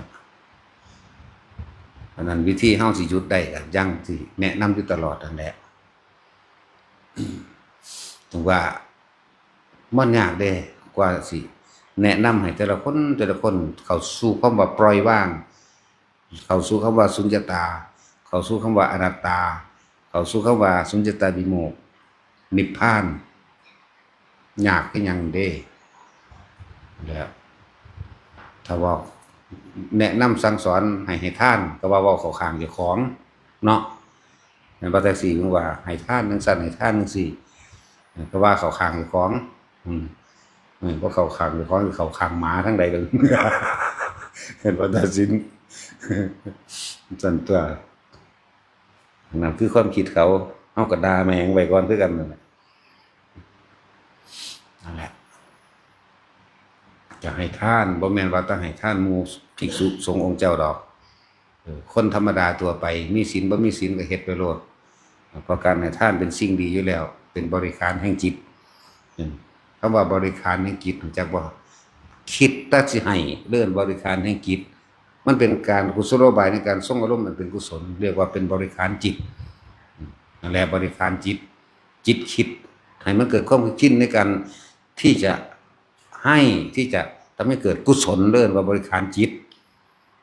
อันนั้นวิธีเฮาสิหยุดได้ก็อย่างที่แนะนำอยู่ตลอดนั่นแหละ ถึงว่ามันยากเด้ กว่าสิแนะนำให้แต่ละคน แต่ละคนเข้าสู่คำว่าปล่อยวาง เข้าสู่คำว่าสุญญตา เข้าสู่คำว่าอนัตตา เข้าสู่คำว่าสุญญตาวิโมกข์ นิพพาน ยากคือหยังเด้ แล้วถ้าเว้าแนะนำสั่งสอนให้ให้ทาน ก็ว่าเว้าเข้าข้างเจ้าของเนาะ แม่นบ่ จั่งซี้ เพิ่นว่าให้ทานจั่งซั้นให้ทานจั่งซี้ ก็ว่าเข้าข้างเจ้าของ อืม เออ บ่เข้าข้างเจ้าของ เข้าข้างหมาทางใด๋ล่ะ เห็นบ่ ตัดสิน ซั่นตั๊ว นั่นคือความคิดเขา เฮาก็ด่าแม่งไว้ก่อนคือกันนั่นแหละ นั่นแหละ จะให้ทาน บ่แม่นว่าต้องให้ทานหมู่ภิกษุสงฆ์องค์เจ้าดอก เออ คนธรรมดาทั่วไป มีศีลบ่มีศีลก็เฮ็ดไปโลด เพราะการให้ทานเป็นสิ่งดีอยู่แล้ว เป็นบริขารแห่งจิต อืม คำว่าบริขารแห่งจิต รู้จักบ่ คิดแต่สิให้ เอิ้นบริขารแห่งจิต มันเป็นการกุศโลบายในการทรงอารมณ์อันเป็นกุศล เรียกว่าเป็นบริขารจิต อืม นั่นแหละบริขารจิต จิตคิด ให้มันเกิดความคิดในการที่จะให้ ที่จะทำให้เกิดกุศล เอิ้นว่าบริขารจิต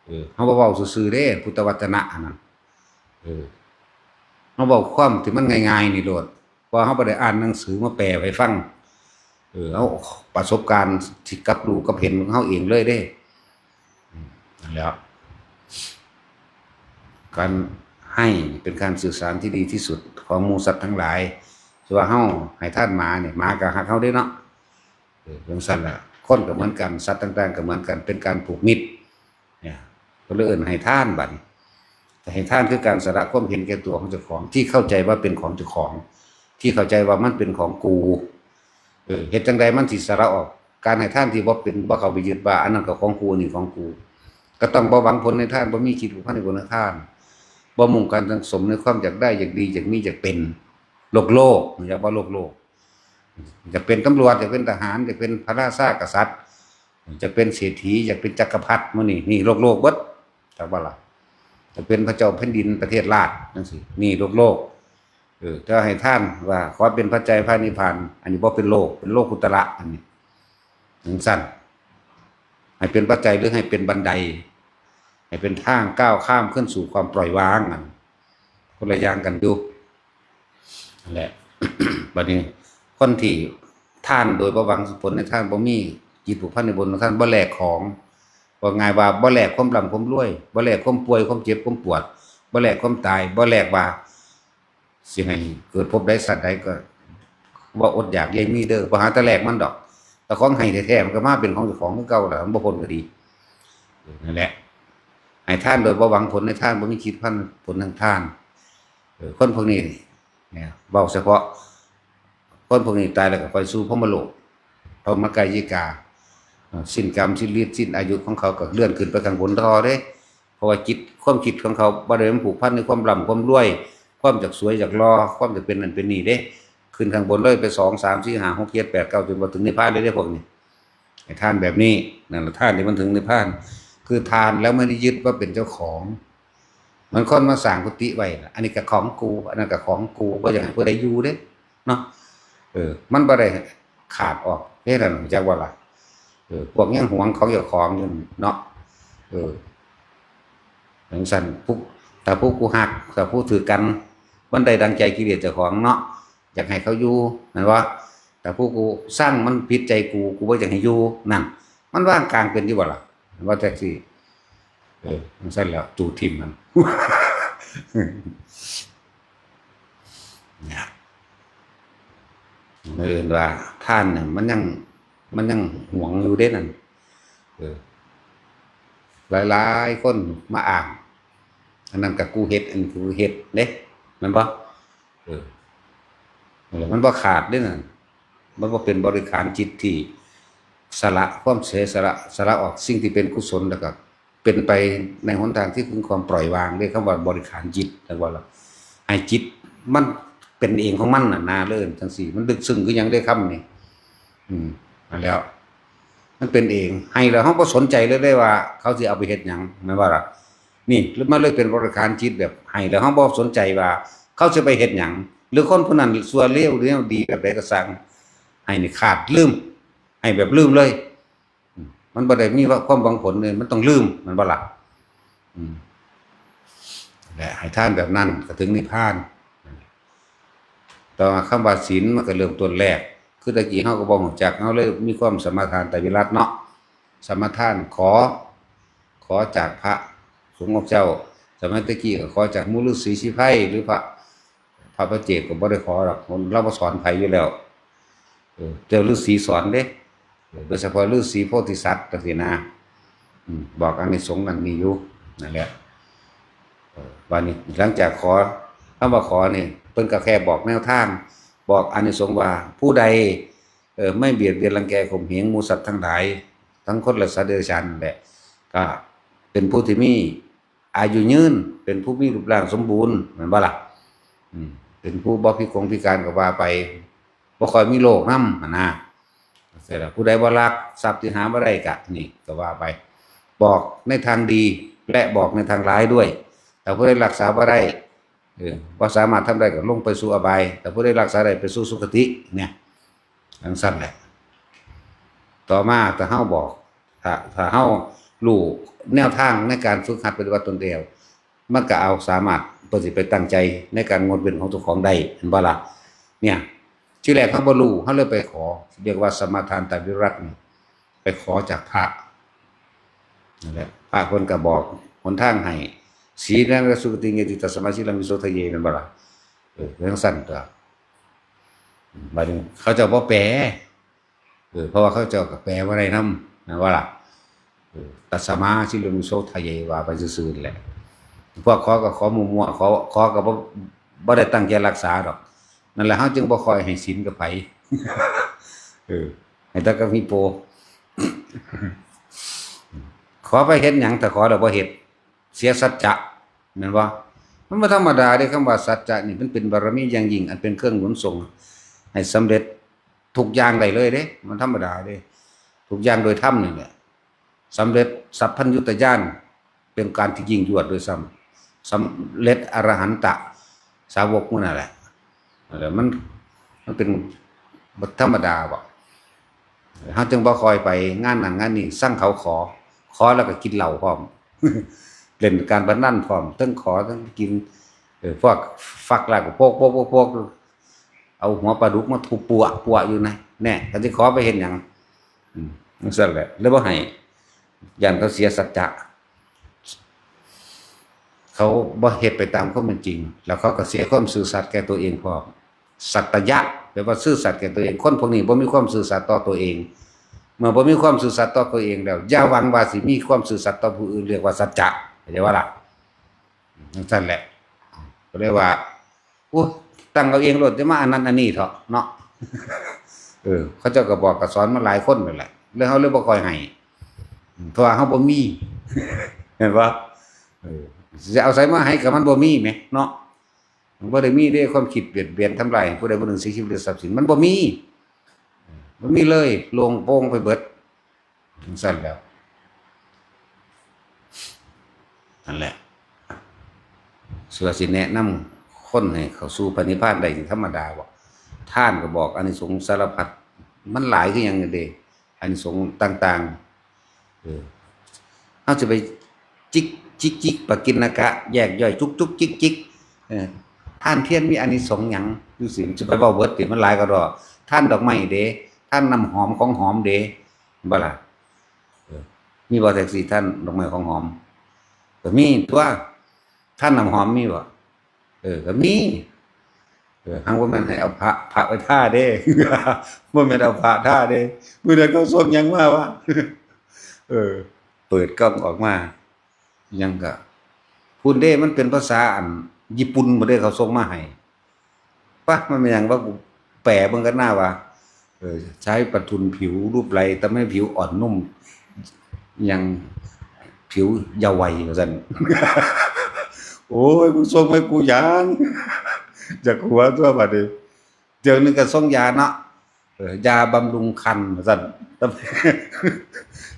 เออ เฮาบ่เว้าซื่อๆเด้ พุทธวจนะอันนั้น เออ เฮาเว้าความที่มันง่ายๆนี่โลด เพราะเฮาบ่ได้อ่านหนังสือมาแปลให้ฟัง เออ เอาประสบการณ์ที่กับรู้กับเห็นของเฮาเองเลยเด้ อืม นั่นแหละ การให้เป็นการสื่อสารที่ดีที่สุดของหมู่สัตว์ทั้งหลาย คือว่าเฮาให้ทานหมาเนี่ย หมาก็ฮักเฮาเด้เนาะ เออ จั่งซั้นล่ะ คนก็เหมือนกัน สัตว์ต่างๆก็เหมือนกัน เป็นการผูกมิตร เนี่ย ก็เลยเอิ้นให้ทานบัดนี้ แต่ให้ทานคือการสละความเห็นแก่ตัวของเจ้าของ ที่เข้าใจว่าเป็นของเจ้าของ ที่เข้าใจว่ามันเป็นของกู เออ เฮ็ดจั่งใดมันสิสละออก การให้ทานที่บ่เป็น บ่เข้าไปยึดว่าอันนั้นก็ของกู อันนี้ของกู ก็ต้องบ่หวังผลในทาน บ่มีจิตผูกพันในผลในทาน บ่มุ่งการสังสมในความอยากได้ อยากดี อยากมี อยากเป็น โลกโลก อยากว่าโลกโลก อยากเป็นตำรวจ อยากเป็นทหาร อยากเป็นพระราชากษัตริย์ อยากเป็นเศรษฐี อยากเป็นจักรพรรดิ มื้อนี้ นี่โลกโลกเบิด จักบ่ล่ะ อยากเป็นพระเจ้าแผ่นดินประเทศราชจั่งซี้ นี่โลกโลก เออ แต่ให้ทานว่าขอเป็นปัจจัยพระนิพพาน อันนี้บ่เป็นโลก เป็นโลกุตระ อันนี้ จั่งซั้น ให้เป็นปัจจัยหรือให้เป็นบันได ให้เป็นทางก้าวข้ามขึ้นสู่ความปล่อยวาง อัน คนละอย่างกันอยู่ นั่นแหละ บัดนี้ คนที่ทานโดยบ่หวังผลในทาน บ่มีจิตผูกพันในบุญของทาน บ่แลกของ ว่าง่ายว่าบ่แลกความร่ำความรวย บ่แลกความป่วยความเจ็บความปวด บ่แลกความตาย บ่แลกว่าสิให้เกิดภพใดสัตว์ใดก็ ว่าอดอยากเลี้ยงมีเด้อ บ่หาแต่แลกมันดอก แต่ของให้แท้ๆมันก็มาเป็นของเจ้าของคือเก่าล่ะ มันบ่พ้นก็ดี เออ นั่นแหละ ให้ทานโดยบ่หวังผลในทาน บ่มีจิตพันผลทางทาน เออ คนพวกนี้นี่ เนี่ย เว้าเฉพาะ คนพวกนี้ตายแล้วก็ไปสู่พรหมโลก พรหมกายิกา เอ่อ สิ้นกรรมสิ้นฤทธิ์สิ้นอายุของเขาก็เลื่อนขึ้นไปข้างบนต่อเด้ เพราะว่าจิต ความคิดของเขาบ่ได้มันผูกพันในความร่ำความรวย ความอยากสวยอยากหล่อ ความอยากเป็นนั่นเป็นนี่เด้ ขึ้นข้างบนเลยไปสอง สาม สี่ ห้า หก เจ็ด แปด เก้า จนว่าถึงนิพพานเลยเด้พวกนี้ ให้ทานแบบนี้ นั่นแหละทานที่มันถึงนิพพาน คือทานแล้วไม่ได้ยึดว่าเป็นเจ้าของ เหมือนคนมาสร้างกุฏิไว้น่ะ อันนี้ก็ของกู อันนั้นก็ของกู บ่อยากให้ผู้ใดอยู่เด้ เนาะ เออ มันบ่ได้ขาดออกเด้ นั่นจักว่าล่ะ เออ พวกยังหวงของเจ้าของอยู่เนาะ เออ จั่งซั้น ผู้ ถ้าผู้กูฮัก ถ้าผู้ถือกัน มันได้ดังใจกิเลสเจ้าของเนาะ อยากให้เขาอยู่ แม่นบ่ แต่ผู้กูซังมันผิดใจกู กูบ่อยากให้อยู่ นั่น มันวางกลางเป็นอยู่บ่ล่ะ ว่าจั่งซี้ เออ จั่งซั้นแล้ว จูทิ่มมัน เนี่ย เอิ้นว่าทานน่ะ มันยัง มันยังหวงอยู่เด้นั่น เออ หลายๆคนมาอ้าง อันนั้นก็กูเฮ็ด อันนี้กูเฮ็ดเด้ แม่นบ่ เออ นั่นแหละ มันบ่ขาดเด้นั่น มันบ่เป็นบริขารจิตที่สละความเสียสละ สละออกสิ่งที่เป็นกุศล แล้วก็เป็นไปในหนทางที่ถึงความปล่อยวางเด้ คำว่าบริขารจิต จั่งว่าล่ะ ให้จิตมันเป็นเองของมันน่ะนะ เอิ้นจั่งซี้ มันลึกซึ้งคือหยังเด้คำนี้ อืม นั่นแหล้ว มันเป็นเอง ให้แล้วเฮาบ่สนใจเลยเด้ว่าเขาสิเอาไปเฮ็ดหยัง แม่นบ่ล่ะ นี่ มันเลยเป็นบริขารจิตแบบให้แล้วเฮาบ่สนใจว่าเขาสิไปเฮ็ดหยัง หรือคนผู้นั้นชั่วเลวหรือดีแบบใดก็ซ่าง ให้นี่ขาด ลืม ให้แบบลืมเลย อืม มันบ่ได้มีว่าความหวังผลเลย มันต้องลืม แม่นบ่ล่ะ อืม และให้ทานแบบนั้นก็ถึงนิพพาน แต่ว่าคำว่าศีลมันก็เริ่มต้นแรก คือตะกี้เฮาก็บ่รู้จัก เฮาเลยมีความสมาทานไตรวิรัตน์เนาะ สมาทานขอ ขอจากพระสงฆ์องค์เจ้า สมัยตะกี้ก็ขอจากหมู่ฤาษีชีไพรหรือพระ พระปัจเจกก็บ่ได้ขอหรอก เราบ่สอนไผอยู่แล้ว เออ เจ้าฤาษีสอนเด้ เออ โดยเฉพาะฤาษีโพธิสัตว์จังซี้นะ อืม บอกอานิสงส์นั่นนี่อยู่ นั่นแหละ เออ บัดนี้หลังจากขอ คำว่าขอนี่ เพิ่นก็แค่บอกแนวทาง บอกอานิสงส์ว่า ผู้ใด เออ ไม่เบียดเบียนรังแกข่มเหงหมู่สัตว์ทั้งหลาย ทั้งคนและสัตว์เดรัจฉานนั่นแหละ ก็เป็นผู้ที่มีอายุยืน เป็นผู้มีรูปร่างสมบูรณ์ แม่นบ่ล่ะ อืม เป็นผู้บ่พิกลพิการก็ว่าไป บ่ค่อยมีโรคนำหั้นนะ เสร็จแล้ว ผู้ใดบ่ลักทรัพย์ที่หาบ่ได้ก็ นี่ก็ว่าไป บอกในทางดี และบอกในทางร้ายด้วย ถ้าผู้ใดรักษาบ่ได้ เออ บ่สามารถทำได้ก็ลงไปสู่อบาย แต่ผู้ใดรักษาได้ไปสู่สุคติ เนี่ย จังซั่นแหละ ต่อมาถ้าเฮาบอก ถ้า ถ้าเฮารู้แนวทางในการฝึกหัดปฏิบัติตนแล้ว มันก็เอาสามารถ เพิ่นสิไปตั้งใจในการงดเว้นของเจ้าของได้ เห็นบ่ล่ะ เนี่ย ทีแรกเฮาบ่รู้ เฮาเลยไปขอ เรียกว่าสมาทานตวิรัตน์นี่ ไปขอจากพระ นั่นแหละ พระเพิ่นก็บอกหนทางให้ สีลังกสุคติงเยติ ตัสมาสีลังวิโสทะเย แม่นบ่ล่ะ เออ จังซั่นตัว บัดนี้เขาเจ้าบ่แปล เออ เพราะว่าเขาเจ้าก็แปลบ่ได้นำ แม่นบ่ล่ะ เออ ตัสมาสีลังวิโสทะเย ว่าไปซื่อๆนั่นแหละ พวกขอก็ขอมั่วๆ ขอ ขอก็บ่ บ่ได้ตั้งใจรักษาดอก นั่นแหละ เฮาจึงบ่ค่อยให้ศีลกับไผ เออ ให้แต่กับฮีโป ขอไปเฮ็ดหยัง ถ้าขอแล้วบ่เฮ็ด เสียสัจจะ แม่นบ่ มันบ่ธรรมดาเด้ คำว่าสัจจะนี่มันเป็นบารมีอย่างยิ่ง อันเป็นเครื่องหนุนส่งให้สำเร็จทุกอย่างได้เลยเด้ มันธรรมดาเด้ ทุกอย่างโดยธรรมนี่แหละ สำเร็จสัพพัญญุตญาณ เป็นการที่ยิ่งยวดด้วยซ้ำ สำเร็จอรหันตะสาวกหมู่นั่นแหละ นั่นแหละ มัน มันเป็นบ่ธรรมดาบ่ เฮาจึงบ่ค่อยไปงานนั่นงานนี่ ซังเขาขอ ขอแล้วก็กินเหล้าพร้อม เล่นการพนันพร้อม เทิงขอเทิงกิน เออ พวกฟักแล้วก็โพกๆๆๆ เอาหัวปลาดุกมาทุบปัวๆอยู่นะ แน่ คันสิขอไปเฮ็ดหยัง อืม จังซั่นแหละ เลยบ่ให้ ย้านเขาเสียสัจจะ เขาบ่เฮ็ดไปตามความเป็นจริง แล้วเขาก็เสียความซื่อสัตย์แก่ตัวเองพร้อม สัตยะ แปลว่าซื่อสัตย์แก่ตัวเอง คนพวกนี้บ่มีความซื่อสัตย์ต่อตัวเอง เมื่อบ่มีความซื่อสัตย์ต่อตัวเองแล้ว อย่าหวังว่าสิมีความซื่อสัตย์ต่อผู้อื่น เรียกว่าสัจจะ เข้าใจบ่ล่ะ จังซั่นแหละ ก็เลยว่า โอ้ ตั้งเอาเองโลด จะมาอันนั้นอันนี้เถาะเนาะ เออ เขาเจ้าก็บอกก็สอนมาหลายคนนั่นแหละ แล้วเฮาเลยบ่ค่อยให้ เพราะว่าเฮาบ่มี เห็นบ่ เออ สิเอาไสมาให้ ก็มันบ่มีแหมเนาะ มันบ่ได้มีเด้ ความคิดเบียดเบียนทำลายผู้ใดผู้หนึ่งเสียชีวิตหรือทรัพย์สิน มันบ่มี บ่มีเลย โล่งโปร่งไปเบิด จังซั่นแล้ว นั่นแหละ สิว่าสิแนะนำคนให้เข้าสู่พระนิพพานได้นี่ธรรมดาบ่ ทานก็บอกอานิสงส์สารพัด มันหลายคือหยังเด้ อานิสงส์ต่างๆ เออ เฮาสิไปจิก จิก จิก ปกิณณกะ แยกย่อย จุก จุก จิก จิก เออ ทานเพียรมีอานิสงส์หยัง จังซี้ สิไปเว้าเบิดติ มันหลายกว่าดอก ทานดอกไม้เด้ ทานน้ำหอมของหอมเด้ บ่ล่ะ เออ มีบ่แท็กซี่ทานดอกไม้ของหอม ก็มีตั๊ว ทานน้ำหอมมีบ่ เออ ก็มี เออ หังบ่แม่นให้เอาพระ พระไปทาเด้ บ่แม่นเอาพระทาเด้ มื้อนั้นเขาส่งหยังมาวะ เออ เปิดกล้องออกมา หยังก็ พุ้นเด้ มันเป็นภาษาอันญี่ปุ่นพุ้นเด้ เขาส่งมาให้ ปะ มันเป็นหยังวะ กูแปลเบิ่งกันหน้าว่า เออ ใช้ประทุนผิวรูปไร ทำให้ผิวอ่อนนุ่ม ยังผิวเยาว์วัย ว่าซั่น โอ้ย มึงส่งให้กูหยัง อยากหัวตั๊วบัดนี้ เดี๋ยวนึงก็ส่งยาเนาะ เออ ยาบำรุงครรภ์ ว่าซั่น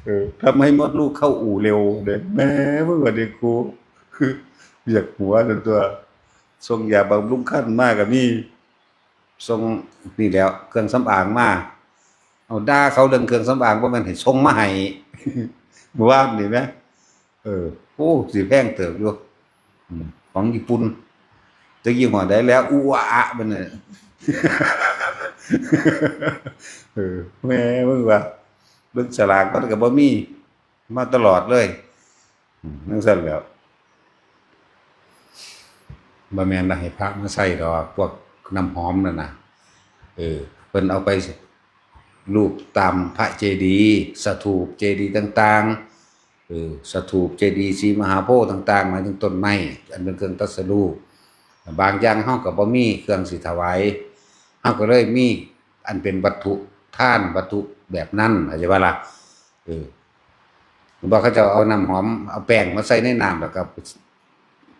เออ ทำให้มดลูกเข้าอู่เร็วเด้ แหม มึงว่าเด้ กู อยากหัวตั๊ว ส่งยาบำรุงครรภ์มาก็มี ส่งนี่แหล้ว เครื่องสำอางมา เอาด่าเขาเรื่องเครื่องสำอาง บ่แม่นให้ส่งมาให้ เมื่อวานนี่แหม เออ โอ้ สิแพงเติบอยู่ อืม ของญี่ปุ่น จักยี่ห้อใดแล้ว อุอะอะ มันน่ะ เออ แหม มึงว่า เบิ่งสลากมันก็บ่มี มาตลอดเลย อืม จั่งซั้นแหล้ว บ่แม่นว่าให้พระมาใส่ดอก พวกน้ำหอมนั่นน่ะ เออ เพิ่นเอาไปรูปตามพระเจดีย์ สถูปเจดีย์ต่างๆ เออ สถูปเจดีย์ศรีมหาโพธิ์ต่างๆ หมายถึงต้นไม้ อันเป็นเครื่องตรัสรู้ บางอย่างเฮาก็บ่มีเครื่องสิถวาย เฮาก็เลยมีอันเป็นวัตถุทาน วัตถุแบบนั้น เข้าใจบ่ล่ะ เออ บ่ เขาเจ้าเอาน้ำหอม เอาแป้งมาใส่ในน้ำ แล้วก็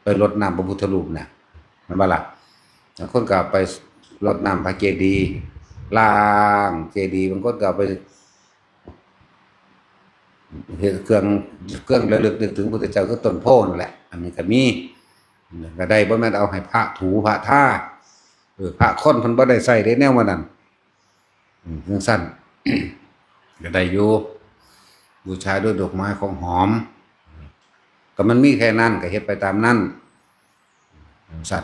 ไปรดน้ำพระพุทธรูปน่ะ แม่นบ่ล่ะ บางคนก็เอาไปรดน้ำพระเจดีย์ ล้างเจดีย์ บางคนก็เอาไปเฮ็ดเครื่อง เครื่องระลึกนึกถึงพระพุทธเจ้า คือต้นโพธิ์นั่นแหละ อันนี้ก็มี ก็ได้ บ่แม่นเอาให้พระถูพระทา เออ พระคนเพิ่นบ่ได้ใช้เด้แนวว่านั้น อืม จั่งซั้น ก็ได้อยู่ บูชาด้วยดอกไม้ของหอม ก็มันมีแค่นั้น ก็เฮ็ดไปตามนั้น จั่งซั้น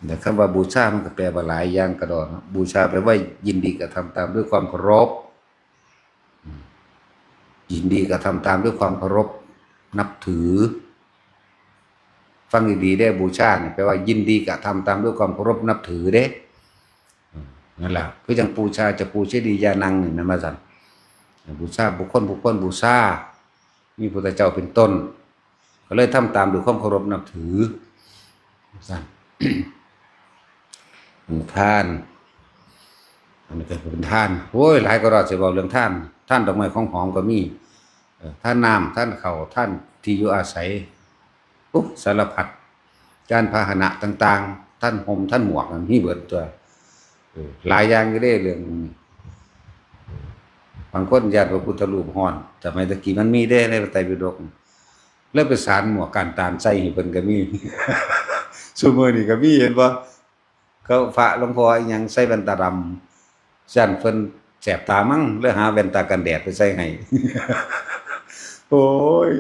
แต่คำว่าบูชามันก็แปลว่าหลายอย่างกระดอนเนาะ บูชาแปลว่ายินดีกระทำตามด้วยความเคารพ อืม ยินดีกระทำตามด้วยความเคารพนับถือ ฟังดีๆเด้อ บูชานี่แปลว่ายินดีกระทำตามด้วยความเคารพนับถือเด้ อืม นั่นแหละ คือจั่งปูชาจะปูชนียานังนี่ แม่นบ่ซั้น บูชาบุคคล บุคคลบูชา มีพุทธเจ้าเป็นต้น ก็เลยทำตามด้วยความเคารพนับถือ ซั่น ทาน อันนี้ก็เป็นทาน โอ้ย หลายกระดอก สิเว้าเรื่องทาน ทานดอกไม้ของหอมก็มี เอ่อ ทานน้ำ ทานข้าว ทานที่อยู่อาศัย โอ้ สารพัด ยานพาหนะต่างๆ ทานห่ม ทานหมวก มีเบิดตั๊ว เออ หลายอย่างอยู่เด้เรื่องนี้ บางคนย้านพระพุทธรูปฮ้อน สมัยตะกี้มันมีเด้ในพระไตรปิฎก แล้วไปสานหมวกก้านตาลใส่ให้เพิ่นก็มี ซุมื้อนี้ก็มี เห็นบ่ เขาพระหลวงพ่ออิหยังใส่แว่นตาดำ ย้านเพิ่นแสบตามั้ง เลยหาแว่นตากันแดดไปใส่ให้ โอ้ย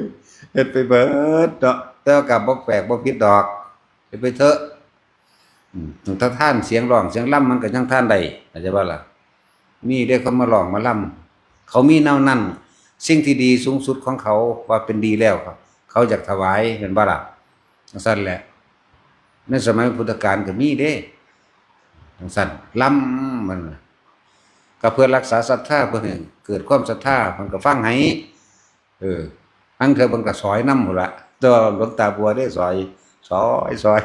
เฮ็ดไปเบิดเนาะ แต่ว่าก็บ่แปลกบ่ผิดดอก เฮ็ดไปเถอะ อืม ถ้าทานเสียงร้องเสียงรำมันก็ยังทานได้ เข้าใจบ่ล่ะ มีเด้เขามาร้องมาลำ เขามีแนวนั้น สิ่งที่ดีสูงสุดของเขาว่าเป็นดีแล้ว เขาอยากถวาย แม่นบ่ล่ะ จั่งซั้นแหละ ในสมัยพุทธกาลก็มีเด้ จั่งซั้น ลำมันน่ะ ก็เพื่อรักษาศรัทธา เพื่อให้เกิดความศรัทธา มันก็ฟังให้ เออ ลางเทื่อเพิ่นก็สอยนำพู้นละ แต่ว่าหลวงตาบัวเด้สอย สอย สอย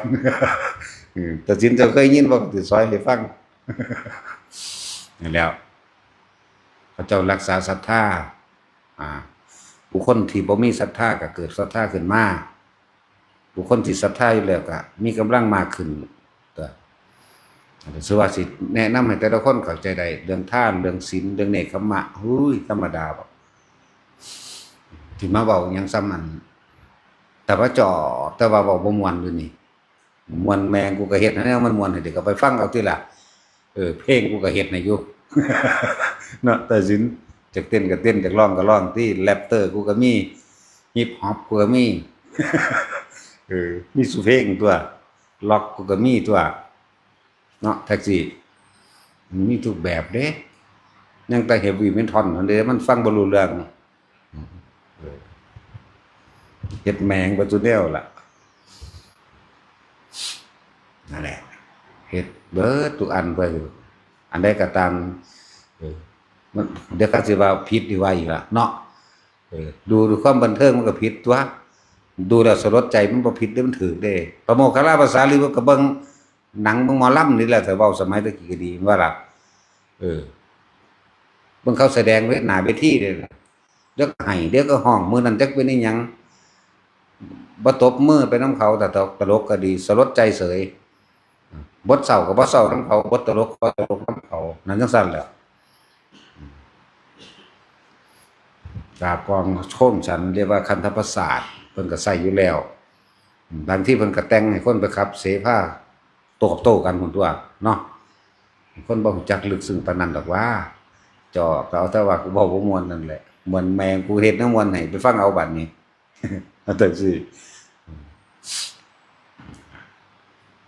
เออ ตาสินเจ้าเคยยินบ่ สิสอยให้ฟัง นั่นแหล้ว เขาเจ้ารักษาศรัทธา อ่า บุคคลที่บ่มีศรัทธาก็เกิดศรัทธาขึ้นมา บุคคลที่ศรัทธาอยู่แล้วก็มีกำลังมากขึ้น ก็ ถือว่าสิแนะนำให้แต่ละคนเข้าใจได้ เรื่องทาน เรื่องศีล เรื่องเนกขัมมะ หุ้ย ธรรมดาบ่ ที่มาเว้าหยังส่ำอัน แต่ว่าจ่อ แต่ว่าเว้าบ่ม่วนอยู่นี่ ม่วนแม่ง กูก็เฮ็ดให้แนวมันม่วนให้เด็กก็ไปฟังเอาติล่ะ เออ เพลงกูก็เฮ็ดให้อยู่ เนาะ ตาสิน จักเต้นก็เต้น จักร้องก็ร้องติ แร็ปเตอร์กูก็มี ฮิปฮอปกูก็มี เออ มีซุเพลงตั๊ว ร็อกกูก็มีตั๊ว เนาะ แท็กซี่ มันมีทุกแบบเด้ ยังแต่เฮฟวีเมทัลนั่นเด้ มันฟังบ่รู้เรื่อง เออ เฮ็ดแม่งเบิดซุแนวล่ะ นั่นแหละ เฮ็ดเบิดทุกอันไป อันใดก็ตาม เออ มัน เดี๋ยวเขาสิว่าผิดนี่ว่าอีกล่ะเนาะ เออ ดู ดูความบันเทิงมันก็ผิดตั๊ว ดูแล้วสลดใจมันบ่ผิดเด้ มันถูกเด้ พระโมคคัลลาภาษาลีบุตรก็เบิ่งหนังเบิ่งหมอลำนี่แหละ ถ้าเว้าสมัยตะกี้ก็ดีว่าล่ะ เออ เบิ่งเขาแสดงเวท หน้าเวทีเด้ล่ะ เดี๋ยวก็ไห้ เดี๋ยวก็ฮ้อง มื้อนั้นจักเป็นอิหยัง บ่ตบมือไปนำเขา แต่ตลกก็ดี สลดใจเสย บทเศร้าก็บ่เศร้านำเขา บทตลกก็บ่ตลกนำเขา นั่นจั่งซั้นแหละ กาบกองโชนฉันเรียกว่าคันธประสาท เพิ่นก็ใช้อยู่แล้ว บางทีเพิ่นก็แต่งให้คนไปขับเสพาโต้กับโต้กันพู้นตั๊วเนาะ คนบ่รู้จักลึกซึ้งปานนั้นดอกว่า จ่อก็เอาแต่ว่ากูเว้าบ่ม่วนนั่นแหละ ม่วนแม่ง กูเฮ็ดแนวม่วนให้ ไปฟังเอาบัดนี้ เอาจั่งซี้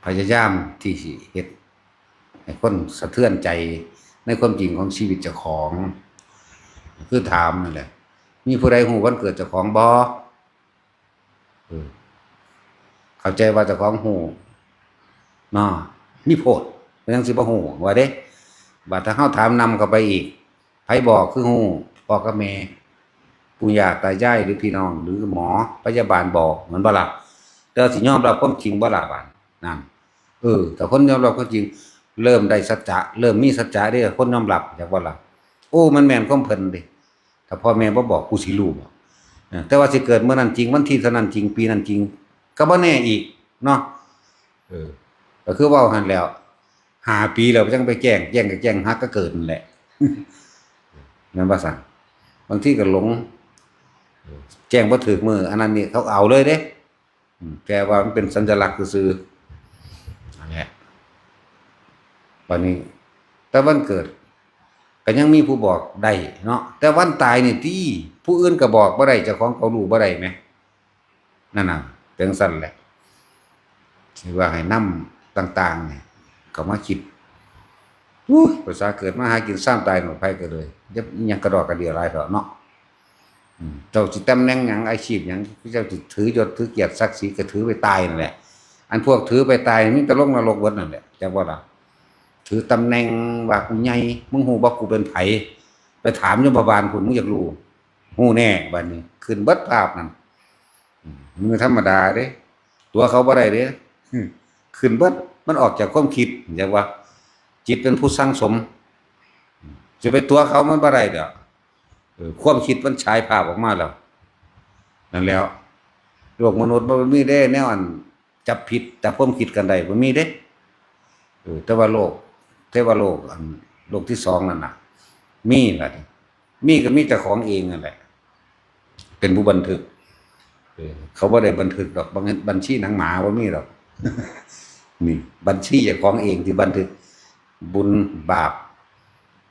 พยายามที่สิเฮ็ดให้คนสะเทือนใจในความจริงของชีวิตเจ้าของ คือถามนั่นแหละ มีผู้ใดฮู้วันเกิดเจ้าของบ่ เออ เข้าใจว่าเจ้าของฮู้เนาะ มีโพด เป็นจั่งสิบ่ฮู้ว่าเด้ บัดถ้าเฮาถามนำเข้าไปอีก ไผบอกคือฮู้ พ่อกับแม่ ปู่ย่าตายายหรือพี่น้อง หรือหมอพยาบาลบอก แม่นบ่ล่ะ แต่ว่าสิยอมรับความจริงบ่ล่ะบาดนั่น เออ ถ้าคนยอมรับความจริง เริ่มได้สัจจะ เริ่มมีสัจจะเด้ คนยอมรับ จักบ่ล่ะ โอ้ มันแม่นความเพิ่นเด้ ถ้าพ่อแม่บ่บอก กูสิรู้บ่ เออ แต่ว่าสิเกิดมื้อนั้นจริง วันที่เท่านั้นจริง ปีนั้นจริง ก็บ่แน่อีกเนาะ เออ ก็คือเว้าหั่นแหล้ว ห้าปีแล้วจั่งไปแจ้ง แจ้งก็แจ้งฮักก็เกิดนั่นแหละ แม่นบ่ซั่น บางทีก็หลง เออ แจ้งบ่ถูกมื้อ อันนั้นนี่เขาเอาเลยเด้ อืม แต่ว่ามันเป็นสัญลักษณ์ซื่อๆ นั่นแหละ บัดนี้ แต่วันเกิด ก็ยังมีผู้บอกได้เนาะ แต่วันตายนี่ติ ผู้อื่นก็บอกบ่ได้ เจ้าของก็รู้บ่ได้แหม นั่นน่ะ เป็นจั่งซั้นแหละ สิว่าให้นำต่างๆ นี่ เข้ามาคิด อู้ย ภาษาเกิดมาหากินซ้ำตายหมดไผก็เลย อย่าอิหยังกระดอกกระเดื่อหลายเถาะเนาะ อืม เจ้าสิตำแหน่งหยัง อาชีพหยัง เจ้าสิถือยศถือเกียรติศักดิ์ศรีก็ถือไปตายนั่นแหละ อันพวกถือไปตายมีแต่ลงนรกเบิดนั่นแหละ จักบ่ล่ะ ถือตำแหน่งว่ากูใหญ่ มึงฮู้บ่กูเป็นไผ ไปถามยมบาลพุ้น มึงอยากรู้ ฮู้แน่ บัดนี้ ขึ้นเบิดภาพนั่น อืม มือธรรมดาเด้ ตั๋วเขาบ่ได้เด้ อืม ขึ้นเบิด มันออกจากความคิด จักว่า จิตเป็นผู้สั่งสม อืม สิไปตั๋วเขามันบ่ได้ดอก เออ ความคิดมันฉายภาพออกมาแล้ว นั่นแหล้ว โลกมนุษย์มันมีเด้ แนวอันจับผิด จับความคิดกันได้ มันมีเด้ เออ แต่ว่าโลก เทวโลก อัน โลกที่สองนั่นน่ะ มีล่ะ มีก็มีเจ้าของเองนั่นแหละ เป็นผู้บันทึก เออ เขาบ่ได้บันทึกดอก บัญ- บัญชีหนังหมาบ่มีดอก นี่ บัญชีเจ้าของเองที่บันทึก บุญบาป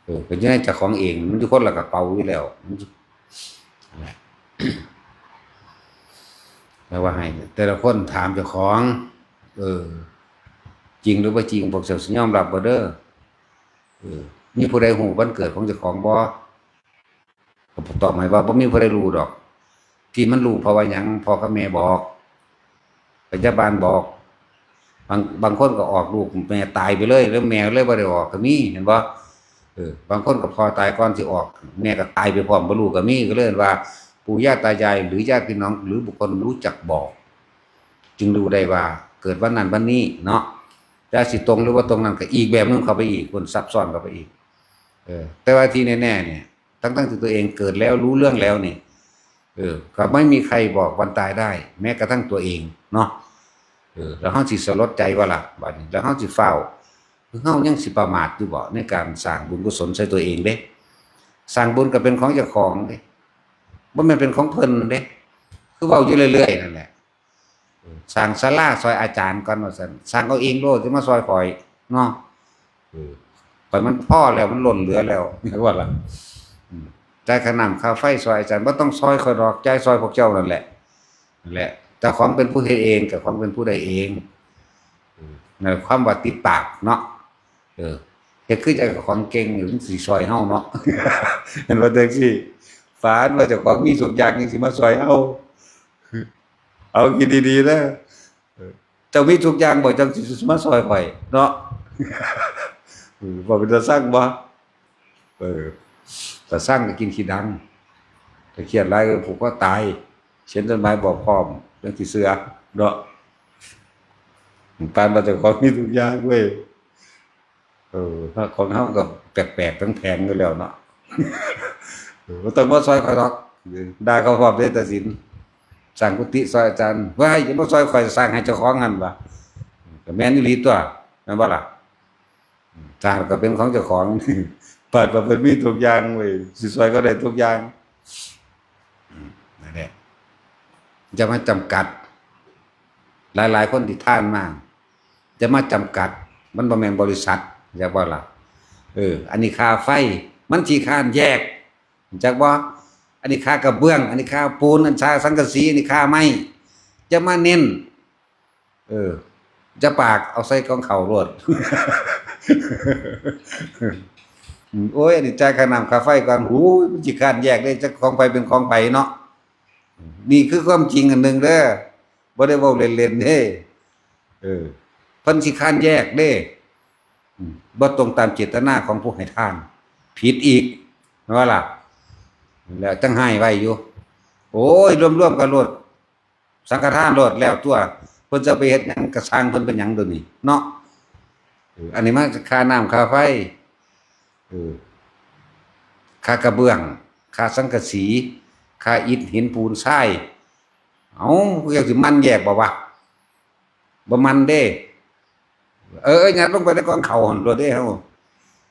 เออ ก็อยู่ในเจ้าของเอง มันอยู่คนละกระเป๋าอยู่แล้ว มัน นั่นแหละ แล้วว่าให้แต่ละคนถามเจ้าของ เออ จริงหรือบ่จริง พวกเจ้าสิยอมรับบ่เด้อ เออ มีผู้ใดฮู้วันเกิดของเจ้าของบ่ ก็ตอบให้ว่าบ่มีผู้ใดรู้ดอก ที่มันรู้เพราะว่าหยัง พ่อกับแม่บอก พยาบาลบอก บาง- บางคนก็ออกลูกแม่ตายไปเลย แล้วแม่เลยบ่ได้ออกก็มี เห็นบ่ เออ บางคนก็พ่อตายก่อนสิออก แม่ก็ตายไปพร้อมบ่รู้ก็มี ก็เลยว่า ปู่ย่าตายายหรือญาติพี่น้องหรือบุคคลรู้จักบอก จึงรู้ได้ว่าเกิดวันนั้นวันนี้เนาะ แต่สิตรงหรือว่าตรงนั้นก็อีกแบบนึงเข้าไปอีก คนซับซ้อนเข้าไปอีก เออ แต่ว่าที่แน่ๆ เนี่ย ทั้งๆ ที่ตัวเองเกิดแล้วรู้เรื่องแล้วนี่ เออ ก็ไม่มีใครบอกวันตายได้ แม้กระทั่งตัวเองเนาะ เออ แล้วเฮาสิสลดใจบ่ล่ะ บัดนี้ แล้วเฮาสิฟ้าว คือเฮายังสิประมาทอยู่บ่ ในการสร้างบุญกุศลใส่ตัวเองเด้ สร้างบุญก็เป็นของเจ้าของเด้ บ่แม่นเป็นของเพิ่นเด้ คือเว้าอยู่เรื่อยๆ นั่นแหละ เออ สร้างศาลาซอยอาจารย์ก่อนว่าซั่น สร้างเอาเองโลด สิมาซอยข่อยเนาะ เออ ข่อยมันพอแล้ว มันล้นเหลือแล้ว ว่าล่ะ อืม จ่ายค่าน้ำค่าไฟซอยอาจารย์ บ่ต้องซอยข่อยดอก จ่ายซอยพวกเจ้านั่นแหละ นั่นแหละ เจ้าของเป็นผู้เฮ็ดเอง เจ้าของเป็นผู้ได้เอง เออ นั่นความว่าติดปากเนาะ เออ เฮ็ดคือเจ้าของเก่งอยู่ มันสิซอยเฮาเนาะ เห็นว่าจั่งซี้ ฝันว่าเจ้าของมีทุกอย่าง ยังสิมาซอยเฮา เอาคิดดีๆ นะ เออ เจ้ามีทุกอย่างบ่ เจ้าสิมาซอยข่อยเนาะ เออ บ่เป็นตาซังบ่ เออ ตาซังก็กินขี้ดัง ถ้าเครียดหลายก็ผูกคอตาย เขียนจดหมายบอกพร้อม จั่งสิเชื่อเนาะ ปานว่าเจ้าของมีทุกอย่างเว้ย เออ ของเฮาก็แปลกๆ แผงๆ อยู่แล้วเนาะ เออ บ่ต้องมาซอยข่อยดอก ด่าเขาพร้อมเด้ ตาสิน สร้างกุฏิซอยอาจารย์ ว้าย อย่ามาซอยข่อย สร้างให้เจ้าของหั่นวะ ก็แม่นอีหลีตั๊ว แม่นบ่ล่ะ สร้างก็เป็นของเจ้าของ เปิดมาเพิ่นมีทุกอย่างเว้ย สิซอยก็ได้ทุกอย่าง อืม นั่นแหละ จะมาจำกัด หลายๆ คนที่ทานมา จะมาจำกัด มันบ่แม่นบริษัท จักบ่ล่ะ เออ อันนี้ค่าไฟ มันขี้คร้านแยก จักบ่ อันนี้ค่ากระเบื้อง อันนี้ค่าปูน อันค่าสังกะสี อันนี้ค่าไม้ จะมาเน้น เออ จะปากเอาใส่กองข้าวโลด อืม โอ้ย อันนี้จ่ายค่าน้ำค่าไฟก่อน หูย มันสิค้านแยกเด้ จักของไผเป็นของไผเนาะ นี่คือความจริงอันหนึ่งเด้อ บ่ได้เว้าเล่นๆเด้ เออ เพิ่นสิค้านแยกเด้ อืม บ่ตรงตามเจตนาของผู้ให้ทาน ผิดอีก แม่นบ่ล่ะ แล้วจั่งให้ไว้อยู่ โอ้ย รวมๆกันโลด สังฆทานโลดแล้วตัว เพิ่นจะไปเฮ็ดหยังกะซ่างเพิ่น เป็นหยังโดยวนี้เนาะ เออ อันนี้มาค่าน้ำค่าไฟ เออ ค่ากระเบื้อง ค่าสังกะสี ค่าอิฐหินปูนทราย เอ้า อยากสิหมั่นแยกบ่วะ บ่หมั่นเด้ เออ เออ ยัดลงไปในกองข้าวหั่นโลดเด้เฮา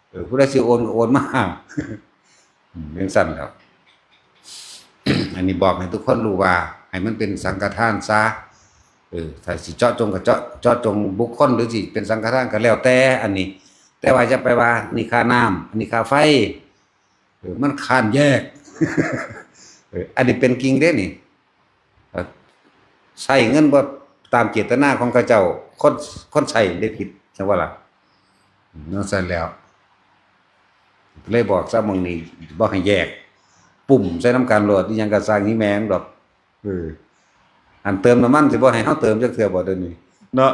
เออ ผู้ใดสิโอนก็โอนมา อืม จั่งซั้นแหล้ว อันนี้บอกให้ทุกคนรู้ว่า ให้มันเป็นสังฆทานซะ เออ ถ้าสิเจาะจงก็เจาะ เจาะจงบุคคล หรือสิเป็นสังฆทานก็แล้วแต่ อันนี้ แต่ว่าอย่าไปว่า นี่ค่าน้ำ อันนี้ค่าไฟ เออ มันค้านแยก เออ อันนี้เป็นจริงเด้นี่ เออ ใช้เงินบ่ตามเจตนาของเขาเจ้า คน คนใช้ได้ผิด จั่งว่าล่ะ นั่นซั่นแล้ว เลยบอกซะ หม่องนี้บ่ให้แยก ปุ้มใส่นำกันโลด อิหยังก็ซ่างอีแม่งดอก เออ อันเติมน้ำมันสิบ่ให้เฮาเติมจักเทื่อบ่เดี๋ยวนี้ เนาะ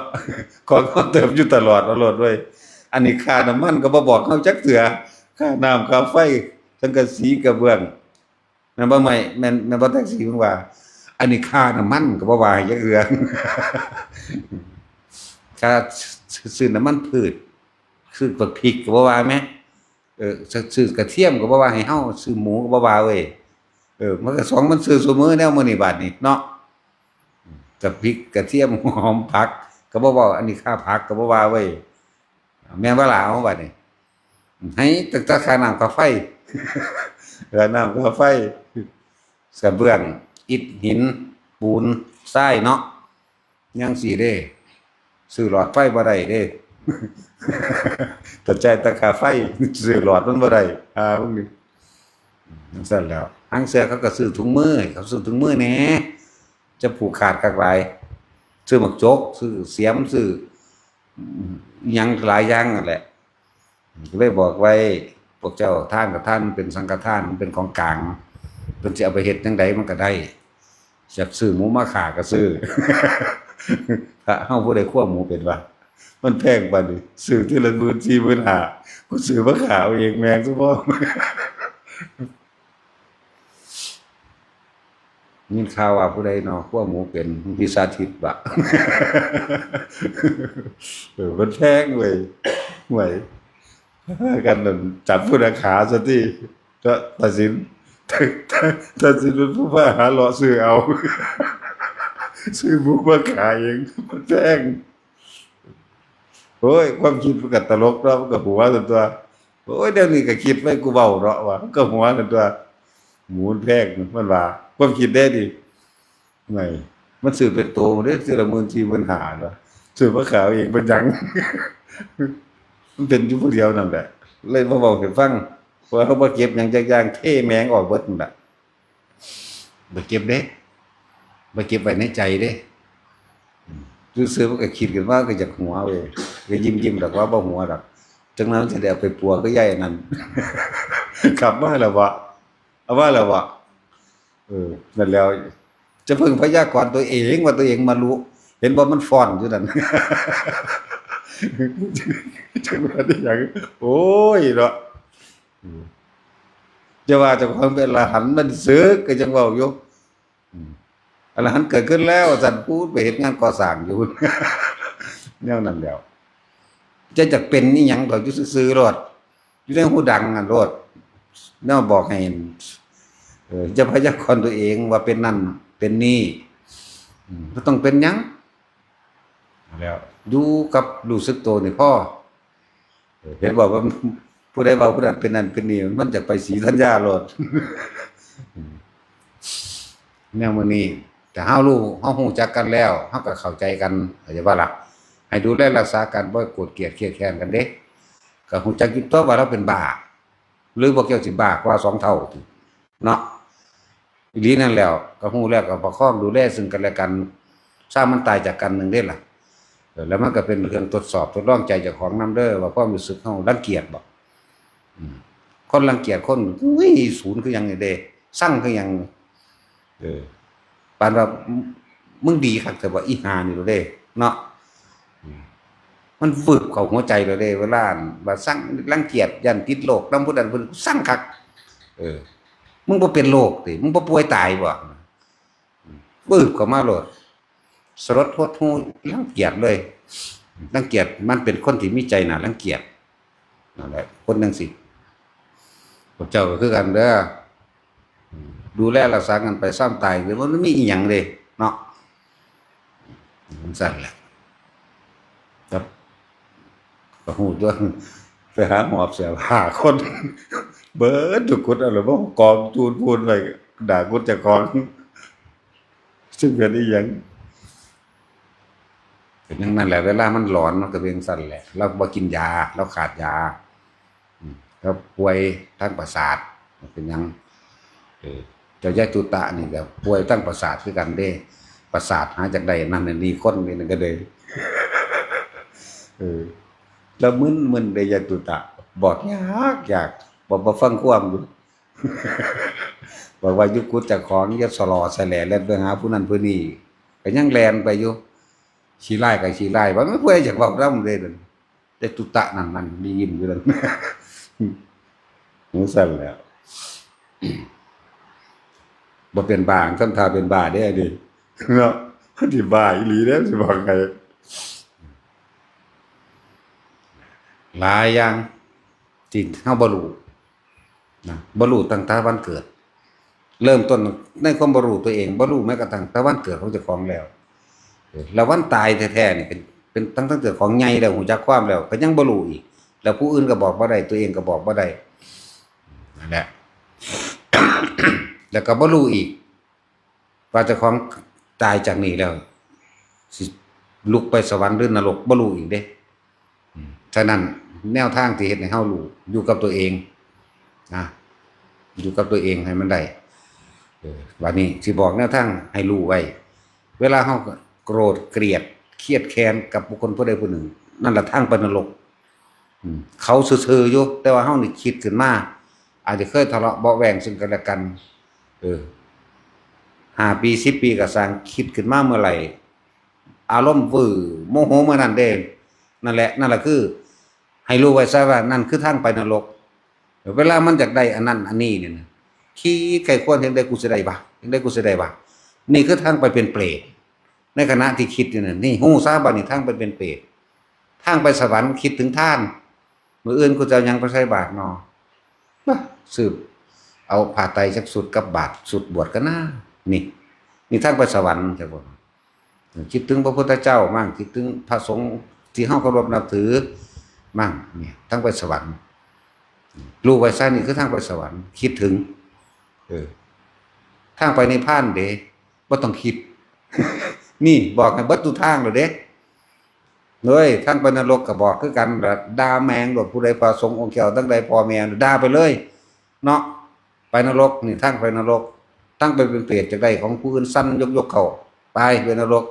ของเฮาเติมอยู่ตลอดเอาโลดเว้ย อันนี้ค่าน้ำมันก็บ่บอกเฮาจักเทื่อ ค่าน้ำค่าไฟ สังกะสีกระเบื้อง แม่นบ่ ไม่ แม่น แม่นบ่แท็กซี่ มึงว่า อันนี้ค่าน้ำมันก็บ่ว่าให้จักเทื่อ ค่าซื้อน้ำมันพืช ซื้อบักพริกก็บ่ว่าแหม เออ ซื้อกระเทียมก็บ่ว่าให้เฮา ซื้อหมูก็บ่ว่าเว้ย เออ มันก็สอง มันซื้อซุมื้อแนวมื้อนี้บาดนี้เนาะ กะพริกกะเทียมหอมผัก ก็บ่เว้า อันนี้ค่าผักก็บ่ว่าเว้ย แม่นบ่ล่ะ เอาบาดนี้ ให้ตั้งแต่ค่าน้ำค่าไฟ ค่าน้ำค่าไฟ กระเบื้อง อิฐ หิน ปูน ทรายเนาะ จั่งซี้เด้ ซื้อหลอดไฟบ่ได้เด้ ถ้าจ่ายแต่ค่าไฟ ซื้อหลอดมันบ่ได้ อ่า พวกนี้ จั่งซั้นแล้ว ลางเทื่อเขาก็ซื้อถุงมือ เขาซื้อถุงมือแหน่ จะผูกขาดคักหลาย ซื้อหมากจก ซื้อเสียม ซื้อ อิหยังหลายอย่างนั่นแหละ ก็เลยบอกไว้ พวกเจ้าทานกับทาน มันเป็นสังฆทาน มันเป็นของกลาง เพิ่นสิเอาไปเฮ็ดจั่งใดมันก็ได้ อยากซื้อหมูมาฆ่าก็ซื้อ พระเฮาผู้ใดคั่วหมูเป็นวะ มันแพงปานนี้ ซื้อทีละหมื่นสี่หมื่นห้า กูซื้อมาฆ่าเอาเองแม่งซะบ่ ยินข่าวว่าผู้ใดเนาะ คั่วหมูเป็น พี่สาธิตบ่ เออ มันแพงเว้ย ห่วย กันนั่น จับผู้ใดฆ่าซะติ ก็ตัดสิน ตัดสินเป็นผู้พาหาเลาะซื้อเอา ซื้อหมูมาฆ่าเอง มันแพง โอ้ย ความคิดมันก็ตลกเนาะ มันก็หัวซั่นตั๊ว โอ้ย เดี๋ยวนี้ก็คิดไปกูเว้าเนาะ ว่ามันก็หัวซั่นตั๊ว หมูมันแพง มันว่า ความคิดเด้นี่ ไม่ มันซื้อเป็นโตเด้ ซื้อละหมื่นสี่หมื่นห้าเนาะ ซื้อมาฆ่าเอาเองเป็นหยัง มันเป็นอยู่ผู้เดียวนั่นแหละ เลยมาเว้าให้ฟัง ว่าเฮาบ่เก็บหยังจักอย่าง เทแม่งออกเบิดนั่นล่ะ บ่เก็บเด้ บ่เก็บไว้ในใจเด้ ซื่อๆ มันก็คิดขึ้นมาก็อยากหัวเว้ย ก็ยิ้มๆ ดอกว่าบ่หัวดอก จั่งนั้นสิได้เอาไปปัวก็ใหญ่นั่น ขับมาแล้วบ่ เอามาแล้วบ่ เออ นั่นแล้ว จะเพิ่งพยากรณ์ตัวเองว่าตัวเองมารู้ เห็นบ่มันฟ้อนอยู่นั่น จั่งว่าได้หยัง โอ้ยเนาะ อืม จะว่าเจ้าของเป็นอรหันต์มันเสิกก็ยังเว้าอยู่ อืม อรหันต์เกิดขึ้นแล้ว ซั่น ปู๊ด ไปเฮ็ดงานก่อสร้างอยู่ แนวนั้นแล้ว จะจักเป็นอีหยังดอก อยู่ซื่อๆ โลด อยู่ในหูดังอะโลด แนวบอกให้ เออ จะพยากรณ์ตัวเองว่าเป็นนั่นเป็นนี่ อืม บ่ต้องเป็นหยัง แล้ว อยู่กับรู้สึกตัวนี่พอ เออ เห็นบอกว่า ผู้ใดเว้าผู้นั้นเป็นนั่นเป็นนี่ มันจะไปศรีธัญญาโลด แนวมื้อนี้ แต่เฮารู้ เฮารู้จักกันแล้ว เฮาก็เข้าใจกัน เข้าใจบ่ล่ะ ให้ดูแลรักษากัน บ่โกรธเกลียดเคียดแค้นกันเด้ ก็รู้จักอยู่ตัวว่าเราเป็นบ้า หรือพวกเจ้าสิบ้ากว่าสองเท่า เนาะ อีหลีนั่นแหล้ว ก็รู้แล้วก็ประคองดูแลซึ่งกันและกัน ซ่ามันตายจากกันหนึ่งเด้ล่ะ เออ แล้วมันก็เป็นเครื่องทดสอบทดลองใจเจ้าของนำเด้อ ว่าความรู้สึกเฮารังเกียจบ่ อืม คนรังเกียจคน อุ้ย ศูนย์คือหยังนี่เด้ ซังคือหยัง เออ ปานว่า มึงดีคักแต่ว่าอีห่านี่โลดเด้ เนาะ อืม มันวืบเข้าหัวใจโลดเด้ เวลาว่าซัง รังเกียจ ย้านติดโรคนำผู้นั้นผู้นี้ ซังคัก เออ มึงบ่เป็นโรคติ มึงบ่ป่วยตายบ่ วืบเข้ามาโลด สลดหดหู่ รังเกียจเลย รังเกียจ มันเป็นคนที่มีใจน่ารังเกียจ นั่นแหละ คนจั่งซี้ พวกเจ้าก็คือกันเด้อ ดูแลรักษากันไป ซ่อมตาย หรือว่ามันมีอีหยังเด้ เนาะ มันสั่นแหละ ครับ ก็ฮู้ตัว ไปหาหอบเสียบห้าคน เบิดทุกคน เอาเลยว่ากองจูนพูนไป ด่าคนเจ้าของ ซึ่งเป็นอีหยัง เป็นอย่างนั้นแหละ เวลามันหลอนมันก็เป็นจั่งซั่นแหละ เราบ่กินยา เราขาดยา อืม เราป่วยทางประสาท เป็นหยัง เออ เจ้ายายตุตะนี่ก็ป่วยทางประสาทคือกันเด้ ประสาทหาจากใดนั่นนี่ คนนี่ก็เลย เออ แล้วมึนๆ เด้ยายตุตะ บอกยากยาก บอกบ่ฟังความอยู่ บอกว่าอยู่กุดเจ้าของ อย่าสะหล่อสะแหล่แล่นไปหาผู้นั้นผู้นี้ ก็ยังแล่นไปอยู่ ขี้ร้ายก็ขี้ร้าย ว่ามันผู้ใดอยากเว้านำเด้นั่น แต่ตุตะนั่น นั่นได้ยินอยู่นั่น จั่งซั่นแหละ บ่เป็นบ้า ทำท่าเป็นบ้าเด้อันนี้ เนาะ สิบ้าอีหลีเด้ สิบอกให้ หลายอย่างที่เฮาบ่รู้นะ บ่รู้ตั้งแต่วันเกิด เริ่มต้นในความบ่รู้ตัวเอง บ่รู้แม้กระทั่งแต่วันเกิดของเจ้าของแล้ว เออ แล้ววันตายแท้ๆนี่เป็น เป็นตั้งแต่เกิดของใหญ่แล้ว รู้จักความแล้ว ก็ยังบ่รู้อีก แล้วผู้อื่นก็บอกบ่ได้ ตัวเองก็บอกบ่ได้ นั่นแหละ แล้วก็บ่รู้อีก ว่าเจ้าของตายจากนี้แล้ว สิลุกไปสวรรค์หรือนรก บ่รู้อีกเด้ อืม ฉะนั้นแนวทางที่เฮ็ดให้เฮารู้ อยู่กับตัวเองนะ อยู่กับตัวเองให้มันได้ เออ บัดนี้สิบอกแนวทางให้รู้ไว้ เวลาเฮาโกรธเกลียดเครียดแค้นกับบุคคลผู้ใดผู้หนึ่ง นั่นแหละทางไปนรก อืม เขาซื่อๆอยู่ แต่ว่าเฮานี่คิดขึ้นมา อาจจะเคยทะเลาะเบาะแว้งซึ่งกันและกัน เออ ห้าปี สิบปีก็ซ่าง คิดขึ้นมาเมื่อไหร่ อารมณ์วื้อโมโหเมื่อนั้นเด้ นั่นแหละ นั่นแหละคือ ให้รู้ไว้ซะว่านั่นคือทางไปนรก เวลามันอยากได้อันนั้นอันนี้เนี่ยนะ คิดใคร่ครวญ เฮ็ดจั่งใดกูสิได้วะ เฮ็ดจั่งใดกูสิได้วะ นี่คือทางไปเป็นเปรต ในขณะที่คิดอยู่นั่น นี่ฮู้ซะ บัดนี้ทางไปเป็นเปรต ทางไปสวรรค์คิดถึงทาน มื้ออื่นกูจะเอาหยังไปใส่บาตรน้อ บ่ ซื้อเอาผ้าไตรจักชุดกับบาตรชุดบวชก่อนนะ นี่ นี่ทางไปสวรรค์ จั่งบ่ คิดถึงพระพุทธเจ้ามั่ง คิดถึงพระสงฆ์ที่เฮาเคารพนับถือมั่ง เนี่ย ทางไปสวรรค์ รู้ไว้ซะ นี่คือทางไปสวรรค์ คิดถึง เออ ทางไปนิพพานเด้ บ่ต้องคิด นี่บอกให้เบิดทุกทางแล้วเด้ เฮ้ย ทางไปนรกก็บอกคือกันล่ะ ด่าแม่งโลด ผู้ใดพระสงฆ์องค์เจ้า ทั้งใดพ่อแม่ ด่าไปเลย เนาะ ไปนรก นี่ทางไปนรก ทางไปเป็นเปรต อยากได้ของผู้อื่น สั่นยกๆ เข้า ไป ไปนรก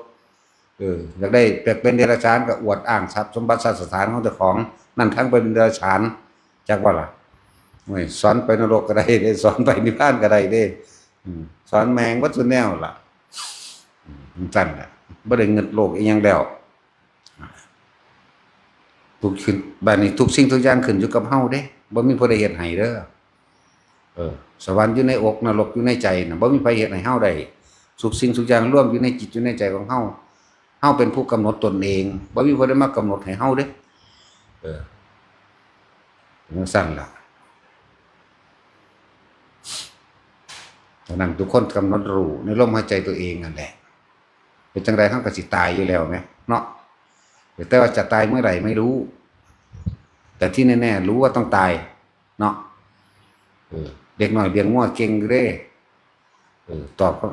เออ อยากได้ อยากเป็นเดรัจฉานก็อวดอ้างทรัพย์สมบัติทรัพย์สถานของเจ้าของ นั่นทางไปเป็นเดรัจฉาน จักว่าล่ะ โอ้ย สอนไปนรกก็ได้เด้ สอนไปนิพพานก็ได้เด้ อืม สอนแม่งเบิดซุแนวล่ะ อืม จั่งซั่นล่ะ บ่ได้เงิดโลกอีหยังแล้ว ทุกขึ้น บัดนี้ทุกสิ่งทุกอย่างขึ้นอยู่กับเฮาเด้ บ่มีผู้ใดเฮ็ดให้เด้อ เออ สวรรค์อยู่ในอก นรกอยู่ในใจน่ะ บ่มีไผเฮ็ดให้เฮาได้ ทุกสิ่งทุกอย่างรวมอยู่ในจิตอยู่ในใจของเฮา เฮาเป็นผู้กำหนดตนเอง บ่มีผู้ใดมากำหนดให้เฮาเด้ เออ จั่งซั่นล่ะ ฉะนั้นทุกคนกำหนดรู้ในลมหายใจตัวเองนั่นแหละ เป็นจั่งใดเฮาก็สิตายอยู่แล้วแหม เนาะ แต่ว่าจะตายเมื่อไหร่ไม่รู้ แต่ที่แน่ๆ รู้ว่าต้องตาย เนาะ เออ เด็กน้อยเลี้ยงงัวเก่งอยู่เด้ เออ ตอบก็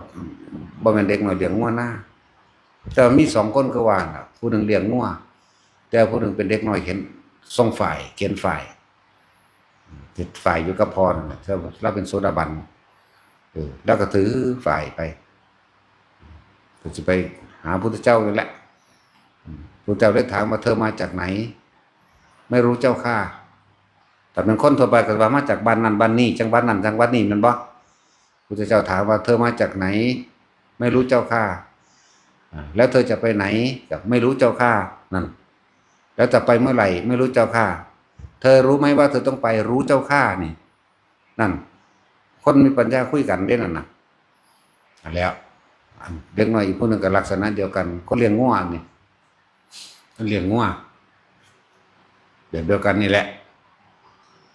บ่แม่นเด็กน้อยเลี้ยงงัวนา แต่ว่ามีสองคนคือว่าน่ะ ผู้หนึ่งเลี้ยงงัว แต่ผู้หนึ่งเป็นเด็กน้อยเข็น ส่งฝ้าย เข็นฝ้าย เข็นฝ้ายอยู่กับพ่อนั่นแหละ แต่ว่าลาวเป็นโสดาบัน เออ ลาวก็ถือฝ้ายไป ก็สิไปหาพุทธเจ้านั่นแหละ อืม พุทธเจ้าได้ถามว่า "เธอมาจากไหน" "ไม่รู้เจ้าข้า" ถ้าเป็นคนทั่วไปก็ว่ามาจากบ้านนั้นบ้านนี้ จังหวัดนั้นจังหวัดนี้ แม่นบ่? พุทธเจ้าถามว่า "เธอมาจากไหน?" "ไม่รู้เจ้าข้า" "อ่า แล้วเธอจะไปไหน?" "ก็ไม่รู้เจ้าข้า" นั่น "แล้วจะไปเมื่อไหร่?" "ไม่รู้เจ้าข้า" "เธอรู้ไหมว่าเธอต้องไป?" "รู้เจ้าข้า" นี่ นั่น คนมีปัญญาคุยกันเด้นั่นน่ะ อันแล้ว อันเด็กน้อยอีกผู้หนึ่งก็ลักษณะเดียวกัน คนเลี้ยงงัวนี่ คนเลี้ยงงัว แบบเดียวกันนี่แหละ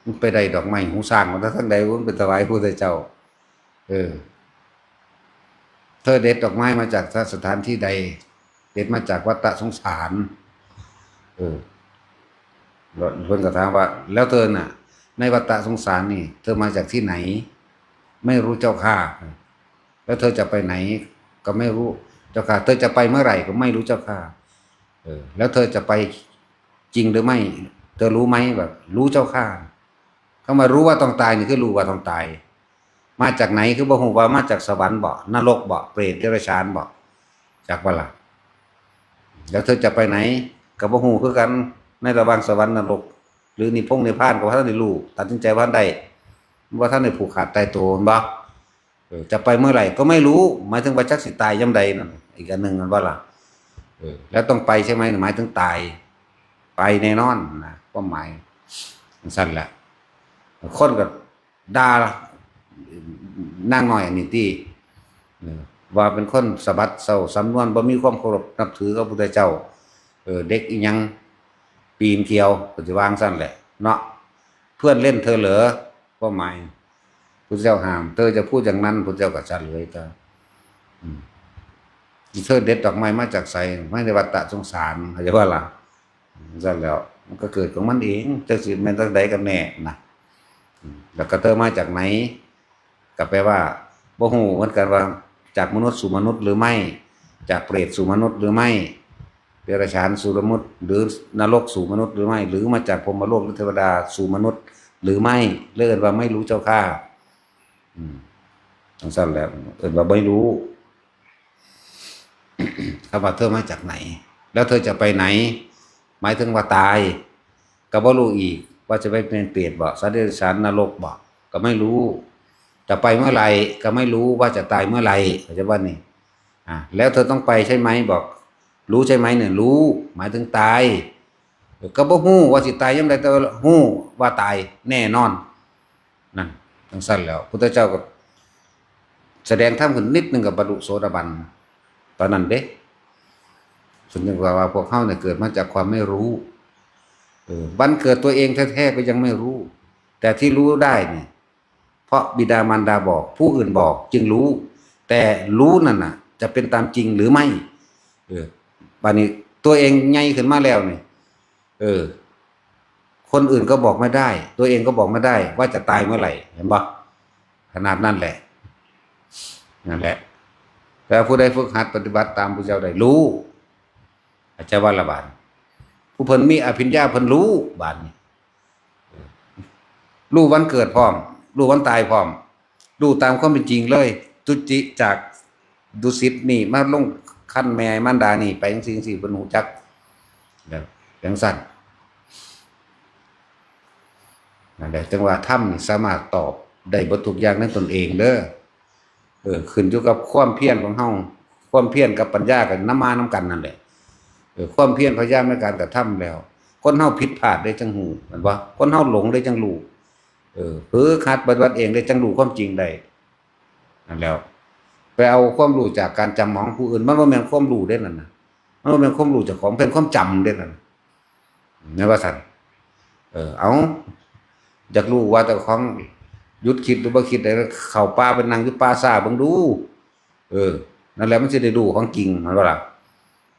มันไปได้ดอกไม้หูช้างมาจากทางใด มันไปถวายพระพุทธเจ้า เออ เธอเด็ดดอกไม้มาจากสถานที่ใด เด็ดมาจากวัฏสงสาร เออ แล้วเพิ่นก็ถามว่า แล้วเธอน่ะ ในวัฏสงสารนี่ เธอมาจากที่ไหน ไม่รู้เจ้าข้า แล้วเธอจะไปไหน ก็ไม่รู้เจ้าข้า เธอจะไปเมื่อไหร่ก็ไม่รู้เจ้าข้า เออ แล้วเธอจะไปจริงหรือไม่ เธอรู้ไหม แบบ รู้เจ้าข้า คำว่ารู้ว่าต้องตายนี่คือรู้ว่าต้องตาย มาจากไหน คือบ่ฮู้ว่ามาจากสวรรค์บ่ นรกบ่ เปรต เดรัจฉานบ่ จักบ่ล่ะ แล้วเธอจะไปไหน ก็บ่ฮู้คือกัน ในระหว่างสวรรค์นรก หรือนิพพงนิพพานก็บ่ทันได้รู้ ตัดสินใจบ่ทันได้ บ่ทันได้ผูกขาดตายตัว แม่นบ่ เออ จะไปเมื่อไหร่ก็ไม่รู้ หมายถึงว่าจักสิตายยามใดนั่น อีกอันหนึ่ง แม่นบ่ล่ะ เออ แล้วต้องไปใช่ไหม หมายถึงตาย ไปแน่นอนนะ ความหมายจั่งซั้นแหละ คนก็ด่านางน้อยอันนี้ติ เออ ว่าเป็นคนสะบัดเซาสำนวน บ่มีความเคารพนับถือกับพระพุทธเจ้า เออ เด็กอีหยังปีนเกลียว ก็สิว่าจั่งซั้นแหละเนาะ เพื่อนเล่นเธอเหรอ ความหมาย พุทธเจ้าห้าม เธอจะพูดอย่างนั้น พุทธเจ้าก็เฉลยก็ อืม เธอเด็ดดอกไม้มาจากไส มาในวัฏสงสาร เข้าใจบ่ล่ะ จั่งซั้นแล้ว มันก็เกิดของมันเอง จักสิแม่นจั่งใดกันแน่นะ อืม แล้วก็เธอมาจากไหน ก็แปลว่า บ่ฮู้เหมือนกันว่า จากมนุษย์สู่มนุษย์หรือไม่ จากเปรตสู่มนุษย์หรือไม่ เดรัจฉานสู่มนุษย์ หรือนรกสู่มนุษย์หรือไม่ หรือมาจากพรหมโลกหรือเทวดาสู่มนุษย์หรือไม่ เลยเอิ้นว่าไม่รู้เจ้าข้า อืม จั่งซั้นแหละ เอิ้นว่าไม่รู้ คำว่าเธอมาจากไหน แล้วเธอจะไปไหน หมายถึงว่าตาย ก็บ่รู้อีก ว่าจะไปเป็นเปรตบ่ สัตว์เดรัจฉาน นรกบ่ ก็ไม่รู้ จะไปเมื่อไหร่ ก็ไม่รู้ว่าจะตายเมื่อไหร่ เข้าใจบ่นี่ อ่า แล้วเธอต้องไปใช่ไหม บอก รู้ใช่ไหมเนี่ย รู้ หมายถึงตาย ก็บ่ฮู้ว่าสิตายยามใด แต่ว่าฮู้ว่าตายแน่นอน นั่น จั่งซั้นแล้ว พุทธเจ้าก็แสดงธรรมขึ้นนิดหนึ่งก็บรรลุโสดาบัน ตอนนั้นเด้ เพิ่นจึงว่า ว่าพวกเฮาเนี่ยเกิดมาจากความไม่รู้ เออ วันเกิดตัวเองแท้ๆก็ยังไม่รู้ แต่ที่รู้ได้เนี่ย เพราะบิดามารดาบอก ผู้อื่นบอกจึงรู้ แต่รู้นั่นน่ะ จะเป็นตามจริงหรือไม่ เออ บัดนี้ตัวเองใหญ่ขึ้นมาแล้วนี่ เออ คนอื่นก็บอกไม่ได้ ตัวเองก็บอกไม่ได้ว่าจะตายเมื่อไหร่ เห็นบ่ ขนาดนั้นแหละ นั่นแหละ แต่ผู้ใดฝึกหัดปฏิบัติตามพุทธเจ้าได้รู้ อาจจะว่าละบาด ผู้เพิ่นมีอภิญญาเพิ่นรู้ บาดนี้ รู้วันเกิดพร้อม รู้วันตายพร้อม รู้ตามความเป็นจริงเลย จุติจากดุสิตนี่มาลงครรภ์แม่มารดานี่ไปจั่งซี้จั่งซี้ เพิ่นรู้จัก แบบจั่งซั้น นั่นแหละ จั่งว่าธรรมนี่สามารถตอบได้เบิดทุกอย่างในตนเองเด้อ เออ ขึ้นอยู่กับความเพียรของเฮา ความเพียรกับปัญญาก็นำมานำกันนั่นแหละ เออ ความเพียรพยายามในการกระทำแล้ว คนเฮาผิดพลาดได้จั่งฮู้ แม่นบ่ คนเฮาหลงได้จั่งรู้ เออ ฝึกหัดปฏิบัติเองได้จั่งรู้ความจริงได้ นั่นแล้ว ไปเอาความรู้จากการจำของผู้อื่น มันบ่แม่นความรู้เด้นั่นน่ะ มันบ่แม่นความรู้เจ้าของ เป็นความจำเด้นั่นน่ะ แม่นว่าซั่น เออ เอา อยากรู้ว่าเจ้าของหยุดคิดหรือบ่คิดได้ เข้าป่าไปนั่งอยู่ป่าช้าเบิ่งดู เออ นั่นแหละมันสิได้รู้ของจริง แม่นบ่ล่ะ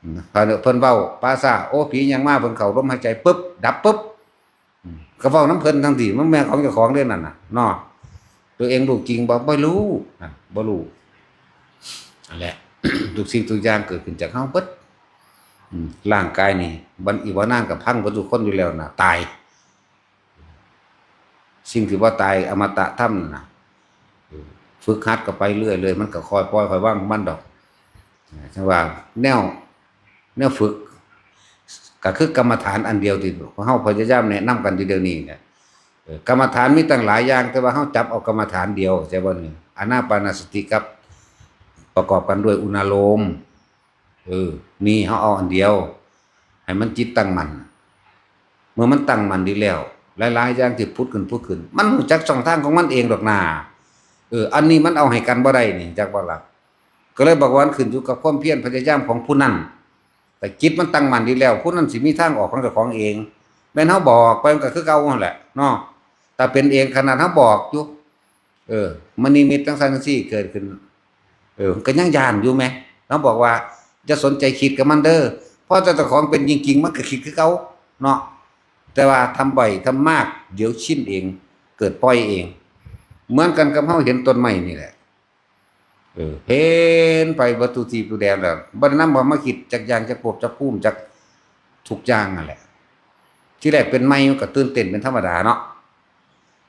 อืม เพิ่น เพิ่นเว้าป่าช้า โอ้ ผีหยังมา เพิ่นเข้าลมหายใจปึ๊บ ดับปึ๊บ อืม ก็เว้านำเพิ่นทั้งที่มันแม่นของเจ้าของเด้นั่นน่ะ เนาะ ตัวเองรู้จริงบ่ บ่รู้ อ่ะ บ่รู้ นั่นแหละ ทุกสิ่งทุกอย่างเกิดขึ้นจากเฮาเบิด อืม ร่างกายนี่ บัดอีกบ่นานก็พังเบิดทุกคนอยู่แล้วน่ะ ตาย สิ่งที่บ่ตาย อมตะธรรมนั่นน่ะ เออ ฝึกหัดก็ไปเรื่อยๆ มันก็ค่อยปล่อยค่อยวางของมันดอก จั่งว่าแนว แนวฝึก ก็คือกรรมฐานอันเดียวที่พวกเฮาพยายามแนะนำกันอยู่เดี๋ยวนี้เนี่ย เออกรรมฐานมีตั้งหลายอย่าง แต่ว่าเฮาจับเอากรรมฐานเดียว ใช่บ่นี่ อานาปานสติกับ ประกอบกันด้วยอุณาโลม เออ นี่เฮาเอาอันเดียว ให้มันจิตตั้งมั่น เมื่อมันตั้งมั่นดีแล้ว หลายๆอย่างที่ผุดขึ้นผุดขึ้น มันรู้จักช่องทางของมันเองดอกนา เออ อันนี้มันเอาให้กันบ่ได้นี่ จักบ่ล่ะ ก็เลยบอกว่ามันขึ้นอยู่กับความเพียรพยายามของผู้นั้น แต่จิตมันตั้งมั่นดีแล้ว ผู้นั้นสิมีทางออกของเจ้าของเอง แม่นเฮาบอกไปมันก็คือเก่าหั่นแหละเนาะ แต่เป็นเองขนาดเฮาบอกอยู่ เออ มันนิมิตจังซั่นจังซี่เกิดขึ้น เออ ก็ยังย่านอยู่แหม เฮาบอกว่า อย่าสนใจคิดกับมันเด้อ เพราะเจ้าของเป็นจริงๆ มันก็คิดคือเก่าเนาะ แต่ว่าทำบ่อยทำมาก เดี๋ยวชินเอง เกิดปล่อยเอง เหมือนกันกับเฮาเห็นต้นไม้นี่แหละ เออ เห็นไปเบิดทุกที่ทุกแดนแล้ว บ่ได้นำว่ามาคิดจักอย่าง จักภพจักภูมิ จักทุกอย่างนั่นแหละ ที่แรกเป็นใหม่มันก็ตื่นเต้นเป็นธรรมดาเนาะ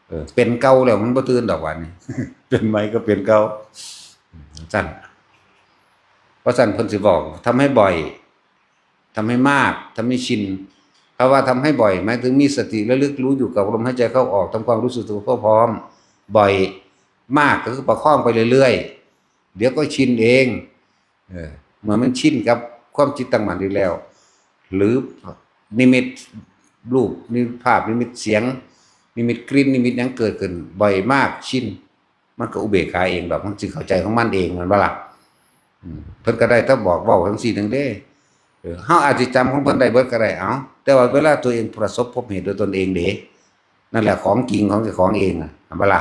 เออ เป็นเก่าแล้วมันบ่ตื่นดอกวันนี้ เป็นใหม่ก็เป็นเก่า ซั่น เพราะซั่นเพิ่นสิบอก ทำให้บ่อย ทำให้มาก ทำให้ชิน คำว่าทำให้บ่อย หมายถึงมีสติระลึกรู้อยู่กับลมหายใจเข้าออก ทำความรู้สึกตัวทั่วพร้อม บ่อย มากก็คือประคองไปเรื่อยๆ เดี๋ยวก็ชินเอง เออ เมื่อมันชินกับความจิตตั้งมั่นดีแล้ว หรือนิมิตรูป นิมิตภาพ นิมิตเสียง นิมิตกลิ่น นิมิตหยังเกิดขึ้น บ่อยมาก ชิน มันก็อุเบกขาเองดอก มันสิเข้าใจของมันเอง แม่นบ่ล่ะ อืม เพิ่นก็ได้แต่บอกเว้าจังซี่นั่นเด้ เออ เฮาอาจสิจำของเพิ่นได้เบิดก็ได้ เอ้า แต่ว่าเวลาตัวเองประสบพบเหตุด้วยตนเองเด้ นั่นแหละของจริงของเจ้าของเองน่ะ แม่นบ่ล่ะ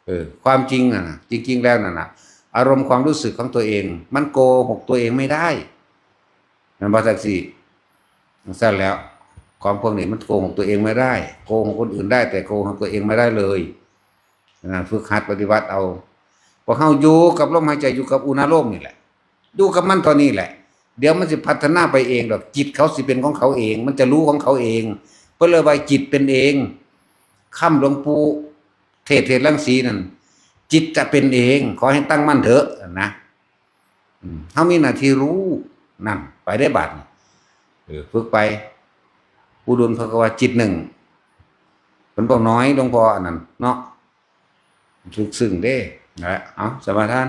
เออ ความจริงน่ะนะ จริงๆ แล้วนั่นน่ะ อารมณ์ความรู้สึกของตัวเอง มันโกหกตัวเองไม่ได้ แม่นบ่จังซี่ จังซั่นแล้ว ของพวกนี้มันโกหกตัวเองไม่ได้ โกหกคนอื่นได้ แต่โกหกตัวเองไม่ได้เลย นะ ฝึกหัดปฏิบัติเอา พวกเฮาอยู่กับลมหายใจ อยู่กับอุณาโลมนี่แหละ อยู่กับมันเท่านี้แหละ เดี๋ยวมันสิพัฒนาไปเองดอก จิตเขาสิเป็นของเขาเอง มันจะรู้ของเขาเอง เพิ่นเลยว่าจิตเป็นเอง คำหลวงปู่เทศ เทศรังสีนั่น จิตจะเป็นเอง ขอให้ตั้งมั่นเถอะนะ อืม เฮามีหน้าที่รู้ นั่น ไปได้บาดนี่ เออ ฝึกไป ผู้ดุลเขาก็ว่าจิตหนึ่ง เพิ่นบอกน้อย หลวงพ่ออันนั้นเนาะ ลึกซึ้งเด้ นั่นแหละ เอา สมาทาน